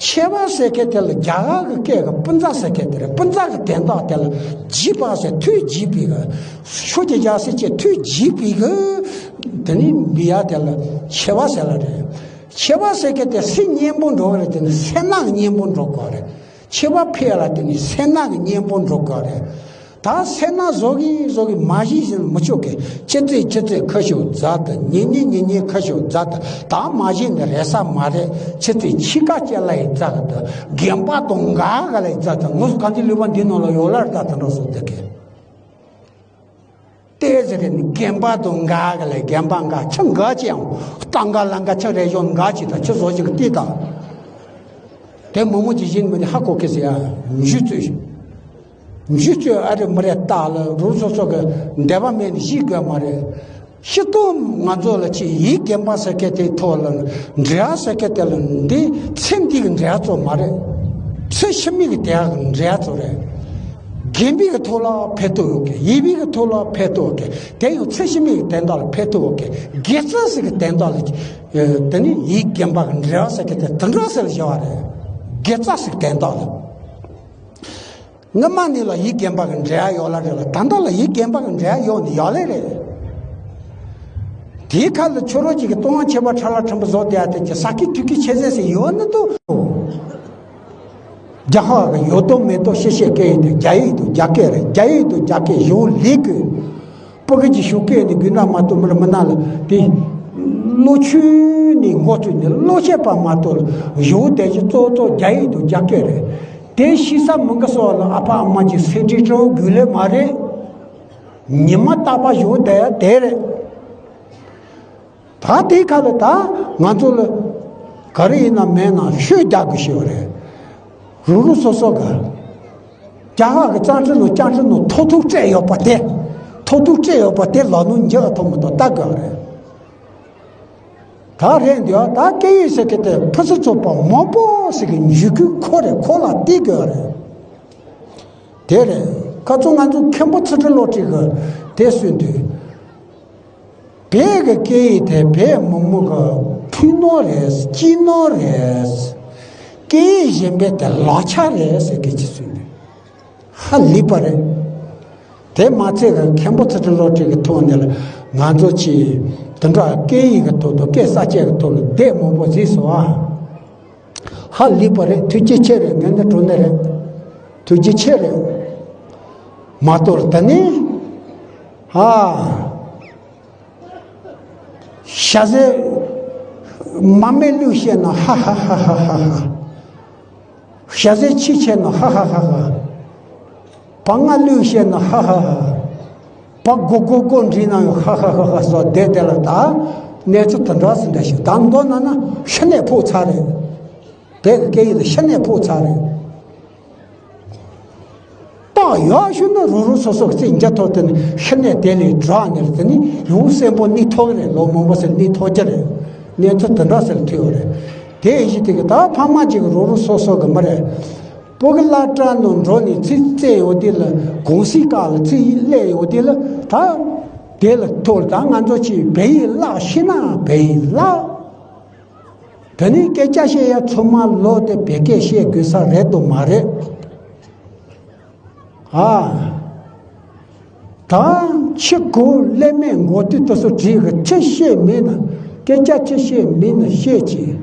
ཆེ་བ་སེ་གེ་དེ་ལ་རྒྱ་གར་གི་སྐད་གི་སྤུན་ཟླ་སེ་གེ་དེ་རེད། སྤུན་ཟླ་གི་དན་རྟགས་དེ་ལ་བརྗིད་པ་ཟེར་མཐུ་བརྗིད་པའི་གི་ཤོ་གི་རྒྱ་སེ་ཅེ་མཐུ་བརྗིད་པའི་གི་དེ་ནི་འབི་ཡ་དེ་ལ་ཆེ་བ་ཟེར་ལ་རེད། ཆེ་བ་སེ་གེ་དེ་སེ་གཉེན་པོ་འགྲོ་གི་རེད། དེ་ནི་སེ་ནག་གི་གཉེན་པོ་འགྲོ་དགོས་རེད། ཆེ་བ་ཕེ་ལ་དེ་ནི་སེ་ནག་གི་གཉེན་པོ་འགྲོ་དགོས་རེད། ད་སེ་ན་བཟོ་གི་བཟོ་གི་མ་གཞི་ཟིན་མི་ཆོག་གི་ཆེ་ཚེ་ཆེ་ཚེ་ཁ་ཤོ་མཛའ་ད་ཉེ་ཉེ་ཉེ་ཉེ་ཁ་ཤོ་མཛའ་ད་ད་མ་གཞི་ནི་རེ་ས་མ་རེད། ཆེ་ཚེ་ཕྱི་ཁ་ཅེ་ལ་ཡི་མཛའ་ད་རྒན་པ་དང་འགའ་ག་ལ་ཡི་མཛའ་ད་ངོ་སུ་གང་ཅི་ལུས་པ་འདི་ནང་ལ་ཡོད་ལར་ད་ད་འགྲོ་སོང་དེ་གི་ཏེ་ཟེར་ནི་རྒན་པ་དང་འགའ་ག་ལ་རྒན་པ་འགའ་ཆ་འགའ་ཅེ་ཡང་ལྟ་འགའ་ལ་འགའ་ཆ་རེ་ཞོ་འགའ་ཅི་ད་ཆི་བཟོ་ཅིག་ཏི་ད། དེ་མོ་མོ་ཅིག་བཞིན་མི་ནི་ཧ་གོ་ཁེ་སི་ཡ་འཇུ་ཚོད། འཇུ་ཚོད་ཨ་རི་མི་རེ་ལྟ་ལ་རུ་སོ་སོ་གི་འདེབས་པ་མེད་ནི་ཤི་དགོས་མ་རེད། ཤི་སྟོང་ང་ཚོ་ལ་ཅི་ཡིག་རྒན་པ་ཟེར་མཁན་དེའི་ཐོག་ལ་འབྲེལ་བ་ཟེར་མཁན་དེ་ལ་འདི་ཚེ་འདི་གི་འབྲེལ་བ་ཚོ་མ་རེད། ཚེ་ཕྱི་མའི་གི་དེ་གི་འབྲེལ་བ་ཚོ་རེད། རྒན་པའི་གི་ཐོག་ལ་ཕེ་ཏོ་ཡོད་གི་ཡིན་པའི་གི་ཐོག་ལ་ཕེ་ཏོ་ཡོད་གི་དེ་ཡང་ཚེ་ཕྱི་མའི་གི་དན་རྟགས་ལ་ཕེ་ཏོ་ཡོད་གི་དགེ་རྩ་ཟེར་གི་དན་རྟགས་ལ་དེ་ནི་ཡིག་རྒན་པ་གི་འབྲེལ་བ་ཟེར་གི་དེ་དེ་འདྲ་ཟེར་བཞག་པ་རེད། དགེ་རྩ་ཟེར་གི་དན་རྟགས་ལ། སྔ་མ་ནས་ལ་ཡིག་རྒན་པ་གི་འབྲེལ་བ་ཡོད་ལ་རེད་ལ་ད་ལྟ་ལ་ཡིག་རྒན་པ་གི་འབྲེལ་བ་ཡོད་ནི་ཡོད་ལེ་རེད། དེའི་ཁ་ལ་ཆོ་རོགས་ཅིག་གི་ལྟོ་བ་ཆེ་བ་ཁྲ་ལ་ཁྲམ་པ་བཟོ་བསྡད་ཡ་དེ་ཀྱི་ས་ཀི་ཐུ་ཀི་ཆེ་ཟེར་ཟེར་ཡོད་ནི་འདུག་རྒྱ་ཧ་གི་ཡོད་དོ་མེད་དོ་ཤེས་ཤེས་སྐད་ཡིག་དུ་རྒྱ་ཡིག་དུ་རྒྱ་སྐད་རེད། རྒྱ་ཡིག་དུ་རྒྱ་སྐད་ཞུ་ལི་གི་སྤུ་གི་ཅི་ཞུ་སྐད་ནི་དགུན་ན་མ་གཏོགས་མི་ལ་མི་ན་ལ་དེ། བློ་ཆོས་ནས་འགོ་བཙུགས་ནས་བློ་སྐྱེད་པ་མ་གཏོགས་ལ་གཞུང་དེ་བཞིན་གཙོ་གཙོ་རྒྱ་ཡིག་དང་རྒྱ་སྐད་རེད། དེ་ཤེས་ས་མི་འགའ་སོགས་ལ་ཨ་ཕ་ཨ་མ་གྱི་སེམས་ཁྲལ་སྤྲོ་དགོས་ལེ་མ་རེད། ཉི་མ་རྟག་པར་གཞུང་དེ་དེ་རེད། ད་དེའི་ཁ་ལ་ད་ང་ཚོ་ལ་ག་རེ་ཡིན་ན་མེད་ན་ཤོད་རྒྱག་དགོས་ཤེས་པ་རེད། རུ་རུ་སོ་སོ་ག་རྒྱ་གར་གྱི་རྩ་ཁྲིམས་ནང་བཅའ་ཁྲིམས་ནང་ཐོ་ཐུག་སྤྲད་ཡོད་པ་དེ། ཐོ་ཐུག་སྤྲད་ཡོད་པ་དེ་ལག་ནང་འཇག་ཐོག་མ་གཏོགས་ལྟ་དགོས་རེད། ད་རེད་འདི་ད་སྐད་ཡིག་ཟེར་གི་དེ་ཕུན་སུམ་ཚོགས་པ་མང་པོ་ཞིག་གི་འཇུག་སྐུལ་ཁོ་རེད། ཁོ་ལ་བལྟས་དགོས་རེད། དེ་རེད། ཁ་ཚོ་ང་ཚོ་མཁན་པོ་ཚུལ་ཁྲིམས་བློ་གྲོས་གི་དེ་གསུངས་དུས། བོད་ཀྱི་སྐད་ཡིག་དེ་བོད་མི་མང་གི་ཕུགས་ནོར་རེད། སྐྱིད་ནོར་རེད། སྐད་ཡིག་གཞན་པའི་དེ་ལག་ཆ་རེད་ཟེར་སྐད་ཆ་གསུངས་ནས་ཧ་ལས་པ་རེད། དེ་མ་ཚད་ཀྱི་མཁན་པོ་ཚུལ་ཁྲིམས་བློ་གྲོས་ཀྱི་ཐོག་ནས་ལ་ང་ཚོ་ཆེས་དེ་འདྲ་སྐད་ཡིག་གི་ཐོག་ཏུ་སྐད་གསར་བཅད་ཀྱི་ཐོག་ལ་བསྡད་མང་པོ་གཟིགས་སོང་ཨ། ཧ་ལས་པ་རེད། ཐུགས་རྗེ་ཆེ་རེད། ངས་འདི་གྲོ་ནས་རེད། ཐུགས་རྗེ་ཆེ་རེད། མ་གཏོགས་ད་ནི། ཧ། ཞྭ་ཟས་མ་སྨད་གླུ་བཤད་ན་ཧ་ཧ་ཧ། ཞྭ་ཟས་ཕྱི་ཆད་ན་ཧ་ཧ་ཧ་ཧ། བ་ང་གླུ་བཤད་ན་ཧ་ཧ་ཧ། བ་གོ་གོ་གོ་འདྲི་ན་ཡང་ཧ་ཧ་ཧ་ཧ་སོགས་བསྡད་དེ་ལ་ད་གནས་ཚུལ་དེ་འདྲ་སུ་འདྲ་ཞིག་ད་མདོར་ན་ན་ཤི་ནས་ཕོག་ཚར་རེད། བོད་ཀྱི་སྐད་ཡིག་ལ་ཤི་ནས་ཕོག་ཚར་རེད། ཏག་ཡག་ཤོས་ནི་རུ་རུ་སོ་སོ་གི་རྩིས་འཇལ་ཐོག་དེ་ནི་ཤི་ནས་དེ་ལས་དྲག་ནས་དེ་ནི་ཡང་གསོན་པོ་གནས་ཐུབ་ཀྱི་རེད། ལོ་མང་པོ་ཟེར་གནས་ཐུབ་ཀྱི་རེད། གནས་ཚུལ་དེ་འདྲ་ཟེར་ཐུབ་ཡོད་རེད། དེ་ཡིན་གྱི་དེ་གི་ད་ཕ་མ་གཅིག་གི་རུ་རུ་སོ་སོ་གི་མི་རེད། བོད་ཀྱི་སློབ་གྲྭ་ནང་འགྲོ་ནས་ཚིག་བཙལ་ཡོང་དུས་ལ་གུང་སེང་སྐབས་ལ་ཚིག་སླེབས་ཡོང་དུས་ལ་ད་དེ་ལ་ཐུག་ལ་ད་ང་ཚོ་ཅིག་བོད་ཡིག་བཀླགས་ཤེས་ན་བོད་ཡིག་བཀླགས། དེ་ནས་སྐད་ཆ་བཤད་ཡ་ཚང་མ་ལོག་སྟེ་བོད་སྐད་བཤད་དགོས་ས་རེད་དམ་མ་རེད། ཨ། ད་ཕྱི་གོང་ཀླད་མེད་མགོ་ཐོན་དེ་ཚོ་བྲིས་གི་ཅི་བཤད་མིན་ན་སྐད་ཆ་ཅི་བཤད་མིན་ན་བཤད་ཅིག་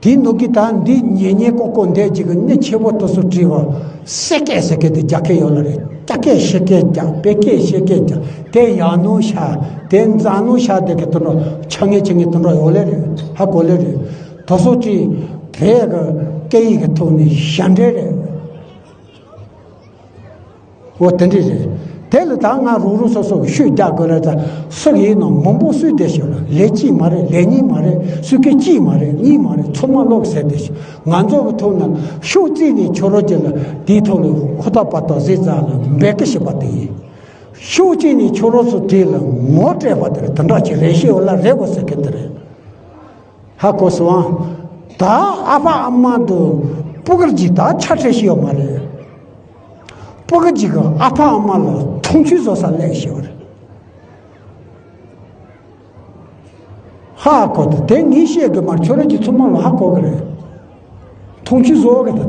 དེའི་ནང་གི་ད་འདི་ཉེ་ཉེ་ཀོ་ཀོ་འདས་ཅིག་གི་མི་ཆེ་བོ་དེ་ཚོ་བྲིས་བ་སེ་སྐད་སེ་སྐད་དེ་རྒྱ་སྐད་ཡོད་ལ་རེད། རྒྱ་སྐད་ཤི་སྐད་རྒྱག་བོད་སྐད་ཤི་སྐད་རྒྱག་དེ་ཡག་ནོ་ཤ་དེ་འཛའ་ནོ་ཤ་དེ་གི་དེ་འདྲ་ཆ་ངེ་ཆ་ངེ་དེ་འདྲ་ཡོད་ལེ་རེད། ཧ་གོ་ལེ་རེད། དེ་ཚོ་ཅིག་བོད་གི་སྐད་ཡིག་གི་ཐོག་ནས་ཞབས་འདྲེན་རེད། འོ་དེ་འདྲ་རེད། དེ་ལ་ད་ང་རང་རང་སོ་སོ་གི་ཤུགས་རྒྱག་དགོས་ལ་ད་སུ་ཡིན་ནམ་མང་པོ་སུས་བསྡད་ཤོག་ལ་ལས་གཅིག་མ་རེད། ལས་གཉིས་མ་རེད། སུས་སྐད་གཅིག་མ་རེད། གཉིས་མ་རེད། ཚང་མ་ལོག་ཟེར་བསྡད་ཤོག་ང་ཚོ་གི་ཐོག་ནས་ཤུགས་རྩིས་ནས་ཁྱོད་རང་ཅིག་ལ་དེའི་ཐོག་ལ་ཧུར་ཐག་པ་དང་གཟི་རྩ་ལ་འབད་གི་ཞིག་པ་དེ་ཡིན། ཤུགས་རྩིས་ནས་ཁྱོད་རང་ཚོ་དེ་ལ་ངོ་སྤྲད་པ་དེ་རེད། དེ་འདྲ་ཅིག་རེད་ཤེས་འོ་ལ་རེད་གོ་ཟེར་གི་དེ་རེད། ཧ་གོ་སོང་ཨ། ད་ཨ་ཕ་ཨ་མ་དུ་སྤུ་གུར་གྱིས་ད་ཆ་ཁྲལ་ཤེས་ཡོད་མ་རེད། སྤུ་གུ་གཅིག་གི་ཨ་ཕ་ཨ་མ་ལ་མཐོང་ཆུང་བཟོ་ས་ལས་ཤེས་པ་རེད། ཧ་གོ་ད་དེ་ངས་བཤད་དགོས་མ་རེད། ཁྱོད་རང་གི་ཚོ་མ་ལ་ཧ་གོ་གི་རེད། མཐོང་ཆུང་བཟོ་གི་ད་ད།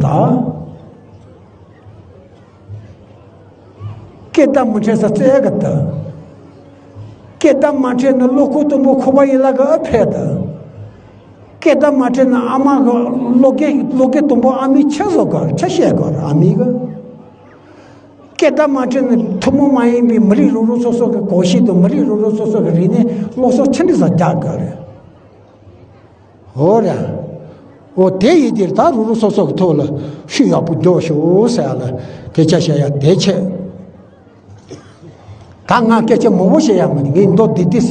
སྐད་བརྡ་མི་འཕྲོད་ས་བཙལ་གི་འདུག་སྐད་བརྡ་མ་འཕྲོད་ན་བློ་ཁོག་དུམ་བུ་ཁོག་པ་ཡིན་ལ་གི་ཨ་ཕས་འདུག་སྐད་བརྡ་མ་འཕྲོད་ན་ཨ་མ་གི་བློ་སྐད་བློ་སྐད་དུམ་བུ་ཨ་མས་ཆི་བཟོ་གི་ཆི་བཤད་གི་ཨ་མས་གི་སྐད་བརྡ་མ་འཕྲོད་ན་ཐུན་མོང་མ་ཡིན་པའི་མི་རིགས་རོ་རོ་སོ་སོ་གི་གོམས་གཤིས་དང་མི་རིགས་རོ་རོ་སོ་སོ་གི་རིག་གནས་སློབ་གསོ་ཆི་འདྲ་ས་རྒྱག་གི་རེད། འོ་ར། འོ་དེ་ཡིན་དུས་ད་རུ་རུ་སོ་སོ་གི་ཐོག་ལ་ཤུགས་ཡག་པོ་རྒྱོབ་ཤོག་ཟེར་ཡ་ལ་སྐད་ཆ་བཤད་ཡ་དེ་ཆེ། ད་ང་སྐད་ཆ་མང་པོ་བཤད་ཡ་མ་རེད། ངས་མདོ་བསྡུས་བསྡུས་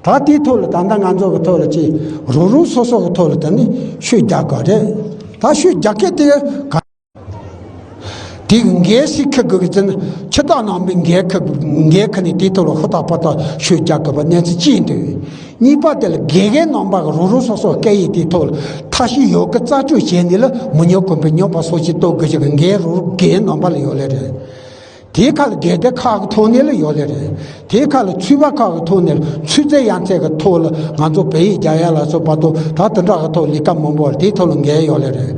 ཟེར། ད་དེའི་ཐོག་ལ་ད་ལྟ་ང་ཚོ་གི་ཐོག་ལ་ཅིག་རུ་རུ་སོ་སོ་གི་ཐོག་ལ་ད་ནི་ཤུགས་རྒྱག་དགོས་རེད། ད་ཤུགས་རྒྱག་མཁན་དེ་ག་དེ་གི་འགན་སུས་འཁུར་དགོས་ཀྱི་ཟེར་ན་ཕྱི་ཐག་ནང་པའི་འགན་འཁུར་འགན་འཁུར་ནས་དེའི་ཐོག་ལ་ཧུར་ཐག་པ་ཐག་ཤུགས་རྒྱག་དགོས་པ་གནས་ཚུལ་གཅིག་འདུག་གཉིས་པ་དེ་ལ་དགེ་རྒན་རྣམ་པ་གི་རུ་རུ་སོ་སོ་སྐད་ཡིག་དེའི་ཐོག་ལ་ཐབས་ཤེས་ཡོད་དགུ་རྩལ་སྤྲུགས་བྱས་ནས་ལ་མི་ཉོ་གོམ་པའི་ཉོ་པ་སོགས་ཀྱིས་གཏོགས་དགོས་ཀྱི་འགན་རུ་རུ་དགེ་རྒན་རྣམ་པ་ལ་ཡོད་ལེ་རེད། དེའི་ཁ་ལ་དགེ་སྡེ་ཁག་གི་ཐོག་ནས་ལ་ཡོད་ལེ་རེད། དེའི་ཁ་ལ་ཚོད་དཔག་ཁག་གི་ཐོག་ནས་ལ་ཚོད་རྫས་ཡ་མཚན་གི་ཐོག་ལ་ང་ཚོ་བོད་ཡིག་རྒྱག་ཡ་ལ་སོགས་པ་དང་ད་དེ་འདྲ་གི་ཐོག་ལས་ཀ་མང་པོ་དེའི་ཐོག་ལ་འགན་ཡོད་ལེ་རེད།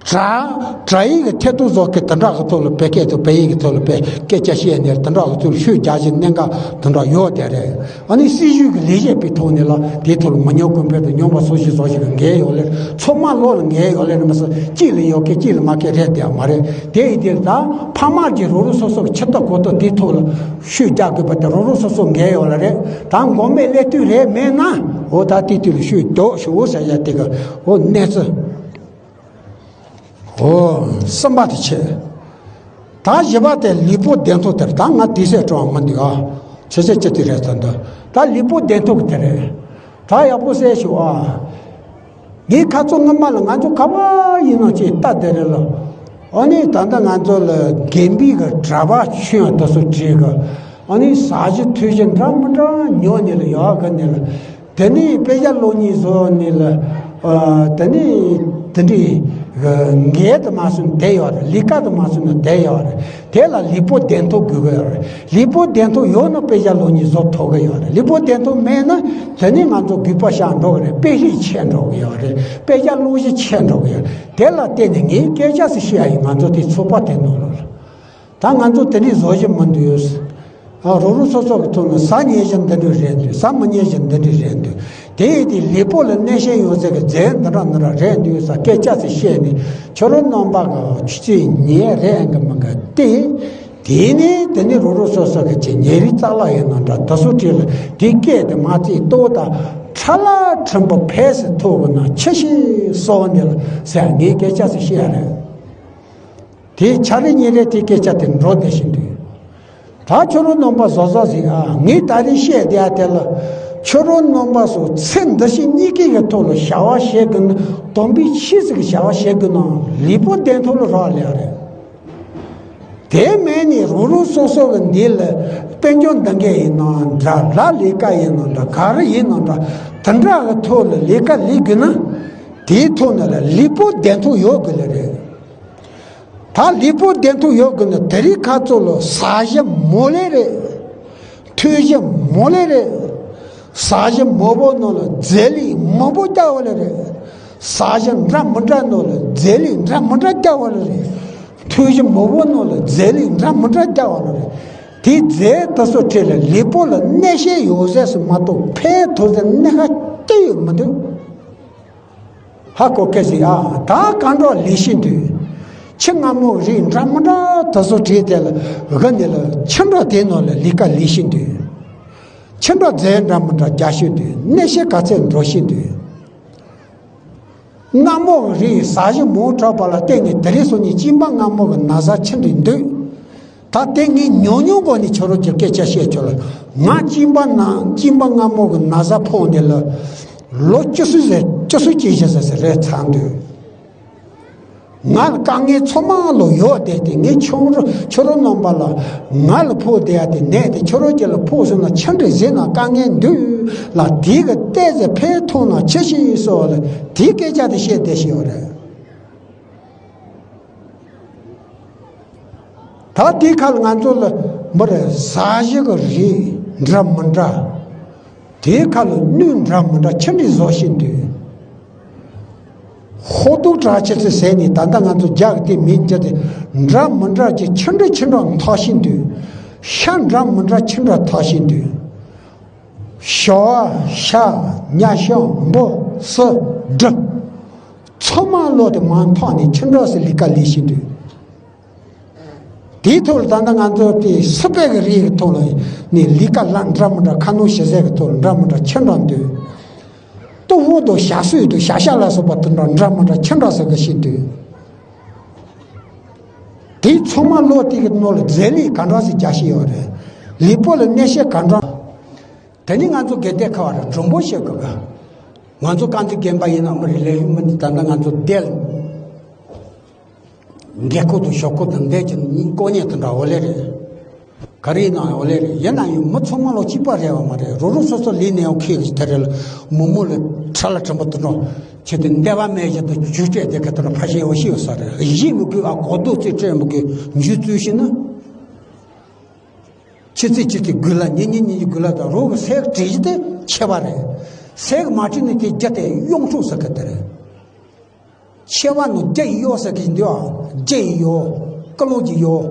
དྲ་དྲ་ཡིག་གི་ཐད་གཏོང་བཟོ་མཁན་དེ་འདྲ་གི་ཐོག་ལ་བོད་སྐད་དང་བོད་ཡིག་གི་ཐོག་ལ་བོད་སྐད་ཆ་བཤད་ནས་དེ་འདྲ་གི་ཐོག་ལ་ཤུགས་རྒྱག་བཞིན་གནད་འགག་དེ་འདྲ་ཡོད་དེ་རེད། ཨ་ནི་སྲིད་ཇུས་ཀྱི་ལས་བྱེད་པའི་ཐོག་ནས་ལ་དེའི་ཐོག་ལ་མི་ཉམས་གོང་འཕེལ་དང་སྨྱོན་པ་སོགས་ཤིག་བཟོ་ཞིག་གི་འགན་ཡོད་ལེ། ཚང་མ་བློ་ལ་འགན་ཡོད་ལེ་རེད་མ་ཟད་གཅིག་ལ་ཡོད་མཁན་གཅིག་ལ་མེད་མཁན་རེད་དེ་མ་རེད། དེ་ཡིན་དུས་ད་ཕ་མ་གི་རོགས་རོགས་སོ་སོ་གི་ཆུ་ཐོག་གོ་ཐོག་དེའི་ཐོག་ལ་ཤུགས་རྒྱག་དགོས་པ་དེ་རོགས་རོགས་སོ་སོ་འགན་ཡོད་ལེ་རེད། ད་མགོ་མེད་ཀླད་སྟོད་རེད་མེད་ན་འོ་ད་དེའི་དུས་ལ་ཤུགས་རྒྱོབ་ཤོག་འོ་ཟེར་ཡ་དེ་གི་འོ་གནས་ཚུལ། ཨོ། གསུམ་པ་དེ་བྱས། ད་བཞི་པ་དེ་ལུས་པོ་བདེ་ཐང་དེར་ད་ང་དུས་ཚོད་སྤྲོ་བ་མི་འདུག་ཨ། ཆེ་ཆེ་ཅི་དེ་རེད་ད་འདི། ད་ལུས་པོ་བདེ་ཐང་གི་དེ་རེད། ད་ཡག་པོ་གསལ་ཤོག་ཨ། ངའི་ཁ་ཚོ་སྔོན་མ་ལ་ང་ཚོ་ག་པར་ཡིན་ནོ་ཅིག་ལྟ་དེ་རེད་ལ། ཨ་ནི་ད་ལྟ་ང་ཚོ་ལ་དགོན་པའི་གི་གྲྭ་པ་ཆོས་དེ་ཚོ་བྲིས་གི། ཨ་ནི་ཟ་གཞི་འཐུང་གཞི་འདྲ་མི་འདྲ་ཉོ་ནས་ལ་ཡག་གི་ནས་ལ། དེ་ནས་དཔེ་ཆ་ཀློག་སྙིང་བཟོ་ནས་ལ། ཨ། དེ་ནས་དེ་འདྲའི་འགན་དུ་མ་སོང་ན་བསྡད་ཡོད་རེད། ལས་ཀ་དུ་མ་སོང་ན་བསྡད་ཡོད་རེད། དེ་ལ་ལུས་པོ་བདེ་ཐང་དགོས་ཀྱི་ཡོད་རེད། ལུས་པོ་བདེ་ཐང་ཡོད་ན་དཔེ་ཆ་ཀློག་སྙིང་བཟོ་ཐུབ་ཀྱི་ཡོད་རེད། ལུས་པོ་བདེ་ཐང་མེད་ན་དེ་ནས་ང་ཚོ་རྒུད་པ་ཤར་འགྲོ་གི་རེད། དཔེ་ཤེད་ཆད་འགྲོ་གི་ཡོད་རེད། དཔེ་ཆ་ཀློག་གཞི་ཆད་འགྲོ་གི་ཡོད་རེད། དེ་ལ་བརྟེན་ནས་ངས་སྐད་ཆ་ཞིག་བཤད་ཡ་ཡིན། ང་ཚོ་དེ་ཚོགས་པ་དེ་ནང་ལོགས་ལ། ད་ང་ཚོ་དེ་འདྲའི་བཟོ་བཞིན་མི་འདུག་ཨ། རོགས་རོགས་སོ་སོ་གི་ཐོག་ནས་ཟ་ཉལ་བཞིན་འདི་འདྲ་རེད་འདུག་ཟ་མི་ཉལ་བཞིན་འདི་འདྲ་རེད་འདུག་དེ་ཡིན་དུས་ལུས་པོ་ལ་གནོད་ཤན་ཡོང་ས་གི་རྫས་འདི་འདྲ་འདི་འདྲ་རེད་འདུག་ཟེར་སྐད་ཆ་ཞིག་བཤད་ནས་ཁྱོད་རང་རྣམ་པ་གི་ཆུ་ཚོད་ཉལ་རེད་ཨང་གི་མི་གི་སྟེ། དེ་ནས་དེ་ནས་རོགས་རོགས་སོ་སོ་གི་ཅིག་ཉལ་རིགས་རྩ་ལག་ཡིན་ནོ་འདྲ་དེ་ཚོ་བྲིས་ལ་དེ་སྐད་དེ་མ་བརྩིས་ལྟོ་དང་ཁྲ་ལ་ཁྲིམས་པ་ཕལ་སེ་ཐོག་གི་ནང་ཆེ་ཤེས་སོ་འདི་ལ་ཟེར་ངས་སྐད་ཆ་ཞིག་བཤད་རེད། དེ་ཆ་རེ་ཉིན་རེ་དེ་སྐད་ཆ་དེ་འགྲོ་བསྡད་བཞིན་འདུག་ད་ཁྱོད་རང་རྣམ་པ་བཟོ་བཟོ་ཟིག་ཨ། ངས་ད་རེས་བཤད་བསྡད་ཡ་དེ་ལ་ཁྱོད་རང་རྣམ་པ་ཚོ་ཚེ་འདི་ཕྱི་གཉིས་ཀའི་གི་ཐོག་ལ་བྱ་བ་བྱེད་དགོས་ན། དམ་པའི་ཆོས་ཟིག་གི་བྱ་བ་བྱེད་དགོས་ན་ལུས་པོ་བདེ་ཐང་ལ་རག་ལས་རེད། དེ་མིན་ནི་རང་རང་སོ་སོ་གི་འདི་ལ་དཔལ་འབྱོར་འདང་གི་ཡིན་ནའང་འདྲ། ལ་ལས་ཀ་ཡིན་ནའང་འདྲ། ག་རེ་ཡིན་ནའང་འདྲ། དེ་འདྲ་གི་ཐོག་ལ་ལས་ཀ་ལས་དགོས་ན་དེའི་ཐོག་ནས་ལ་ལུས་པོ་བདེ་ཐང་ཡོད་དགོས་ལེ་རེད། ད་ལུས་པོ་བདེ་ཐང་ཡོད་དགོས་ན་དེ་རིང་ཁ་ཚོ་ལ་ཟ་གཞི་མང་ལེ་རེད། འཐུང་གཞི་མང་ལེ་རེད། ཟ་གཞི་མང་པོ་ནང་ལ་རྫས་ལུད་མང་པོ་བརྒྱབ་པ་ལེ་རེད། ཟ་གཞི་འདྲ་མི་འདྲ་ནང་ལ་རྫས་ལུད་འདྲ་མི་འདྲ་བརྒྱབ་པ་ལེ་རེད། འཐུང་གཞི་མང་པོ་ནང་ལ་རྫས་ལུད་འདྲ་མི་འདྲ་བརྒྱབ་པ་ལེ་རེད། དེའི་རྫས་དེ་ཚོ་ཁྲིད་ལ་ལུས་པོ་ལ་གནོད་ཤན་ཡོད་ཟེར་སུ་མ་གཏོགས་ཕན་ཐོགས་ཟེར་གནད་ཁ་གཏིང་ཡོད་མི་འདུག་ཧ་གོ་སྐད་ཟིག་ཨ། ད་གང་འགྲོ་ལས་ཤིན་ཏུ། ཁྱི་རྔ་མོ་རིགས་འདྲ་མི་འདྲ་དེ་ཚོ་བྲིས་དེ་ལ་གི་ནི་ལ་ཁྱི་འདྲ་དེ་ནང་ལ་ལས་ཀ་ལས་ཤིན་ཏུ། ཁྱི་འདྲ་རྫས་འདྲ་མི་འདྲ་རྒྱག་ཤིན་ཏུ་གནས་ཤེས་ག་ཚད་འགྲོ་ཤིན་ཏུ། རྔ་མོ་རིགས་ཟ་གཞི་མོ་གྲགས་པ་ལ་བརྟེན་ནས་དེ་རིང་སོ་ནི་གཅིན་པ་རྔ་མོ་གི་ན་ཟ་ཁྱི་འདྲ་འདུག་ད་དེ་ངས་ཉུང་ཉུང་སྒོ་ནས་ཁྱོད་རང་ཀྱི་སྐད་ཆ་བཤད་ཆོག་ལ། ང་གཅིན་པ་ན་གཅིན་པ་རྔ་མོ་གི་ན་ཟ་ཕོག་ནས་ལ་ལོ་བཅུ་གསུམ་ཟེར་བཅུ་གསུམ་གྱིས་བཞི་ཟེར་ཟེར་རེད་ཚར་འདུག་ང་ལ་དཀའ་ངལ་ཚང་མ་ལོ་ཡོད་བསྡད་དེ་ངས་ཁྱོད་རང་ཁྱོད་རང་རྣམ་པ་ལ་ང་ལ་ཕོག་བསྡད་ཡ་དེ་ནད་དེ་ཁྱོད་རང་ཀྱི་ལ་ཕོག་སོང་ན་ཁྱི་འདྲ་བཟས་ན་དཀའ་ངལ་འདུག་ལ་དེ་གི་ལྟས་ཟེར་ཕན་ཐོགས་ན་ཆེ་ཤེས་སོ་ལ་དེའི་སྐད་ཆ་དེ་བཤད་བསྡད་ཤེས་ཡོད་རེད། ད་དེའི་ཁ་ལ་ང་ཚོ་ལ་མི་རེ་ཟ་གཞི་གི་རིགས་འདྲ་མི་འདྲ། དེའི་ཁ་ལ་སྣོད་འདྲ་མི་འདྲ་ཁྱི་འདྲ་བཟོ་བཞིན་འདུག་ཧོ་ཏུག་དྲག་ཆེ་ཚེ་ཟས་ནས་ད་ལྟ་ང་ཚོ་རྒྱག་དེ་མིན་རྒྱུ་དེ་འདྲ་མི་འདྲ་གྱི་ཁྱི་འདྲ་ཁྱི་འདྲ་འཐག་བཞིན་འདུག་ཤ་འདྲ་མི་འདྲ་ཁྱི་འདྲ་འཐག་བཞིན་འདུག་ཞོ་ཤ་ཉ་ཤ་འབུ་སུ་འབྲུ། ཚང་མ་བློ་དེ་མ་འཐག་ནས་ཁྱི་འདྲ་སེ་ལས་ཀ་ལས་བཞིན་འདུག་དེའི་ཐོག་ལ་ད་ལྟ་ང་ཚོ་དེ་སི་པན་གྱི་རིགས་ཀྱི་ཐོག་ལ་ནས་ལས་ཀ་ལ་འདྲ་མི་འདྲ་ཁ་ནང་ཞེ་ཟས་ཀྱི་ཐོག་ལ་འདྲ་མི་འདྲ་ཁྱི་འདྲ་འདུག་ཏུ་ཧོ་དང་ཞ་སུའི་དང་ཞ་ཤ་ལ་སོགས་པ་དེ་འདྲ་འདྲ་མི་འདྲ་ཁྱི་འདྲ་ཟེར་གི་ཞིག་འདུག་དེ་ཚང་མ་བློ་དེ་གི་ནང་ལ་རྫས་ལས་ག་འདྲ་ཟིག་རྒྱག་ཤེས་ཡོད་རེད། ལུས་པོ་ལ་གནོད་ཤེས་ག་འདྲ། དེ་ནི་ང་ཚོ་དགེ་ལྡན་ཁ་བ་ར་གྲུང་པོ་བཤད་དགོས་ག་ང་ཚོ་དཀར་མཛེས་དགོན་པ་ཡིན་ན་མི་རིགས་ལས་རིགས་མི་འདི་ད་ལྟ་ང་ཚོ་བསྡད་རྒན་འཁོགས་དང་ཞོགས་འཁོགས་དང་འདས་ཀྱི་ནི་ཀོ་ཉེ་དེ་འདྲ་འོ་ལེ་རེད། ག་རེ་ཡིན་ནའང་འོ་ལེ་རེད། ཡིན་ན་ཡང་མི་ཚང་མ་ལོ་གཅིག་པ་རེད་བ་མ་རེད། རོ་རོ་སོ་སོ་ལས་ནས་ཡང་ཁེ་གི་དེ་རེད་ལ་མོ་མོ་ལ་ཁྲ་ལ་དྲན་པ་དུ་འགྲོ་ཁྱེད་དེ་འདས་པ་མེད་བཞིན་དུ་ཇུས་སྤྲད་དེ་ག་དེ་ལ་ཕ་ཤེས་འོ་ཤེས་ཡོད་ས་རེད། གཞི་མི་དགོས་ཨ་གོ་རྡོ་རྩེ་སྤྲད་མི་དགོས་འཇུ་བཙུགས་ཤིག་ན། ཆི་ཚེ་ཆི་ཚེ་དགུ་ལ་ཉི་ཉི་ཉི་ཉི་དགུ་ལ་དང་རོ་གི་སེག་བྲིས་དེ་ཆེ་བ་རེད། སེག་མ་བྲིས་ནས་དེ་རྒྱ་དེ་གཡུང་དྲུང་ས་གི་དེ་རེད། ཆེ་བ་ནི་རྒྱ་ཡི་གཡོག་ཟེར་གི་འདུག་རྒྱ་ཡི་གཡོག་ཀི་ལོ་གི་གཡོག་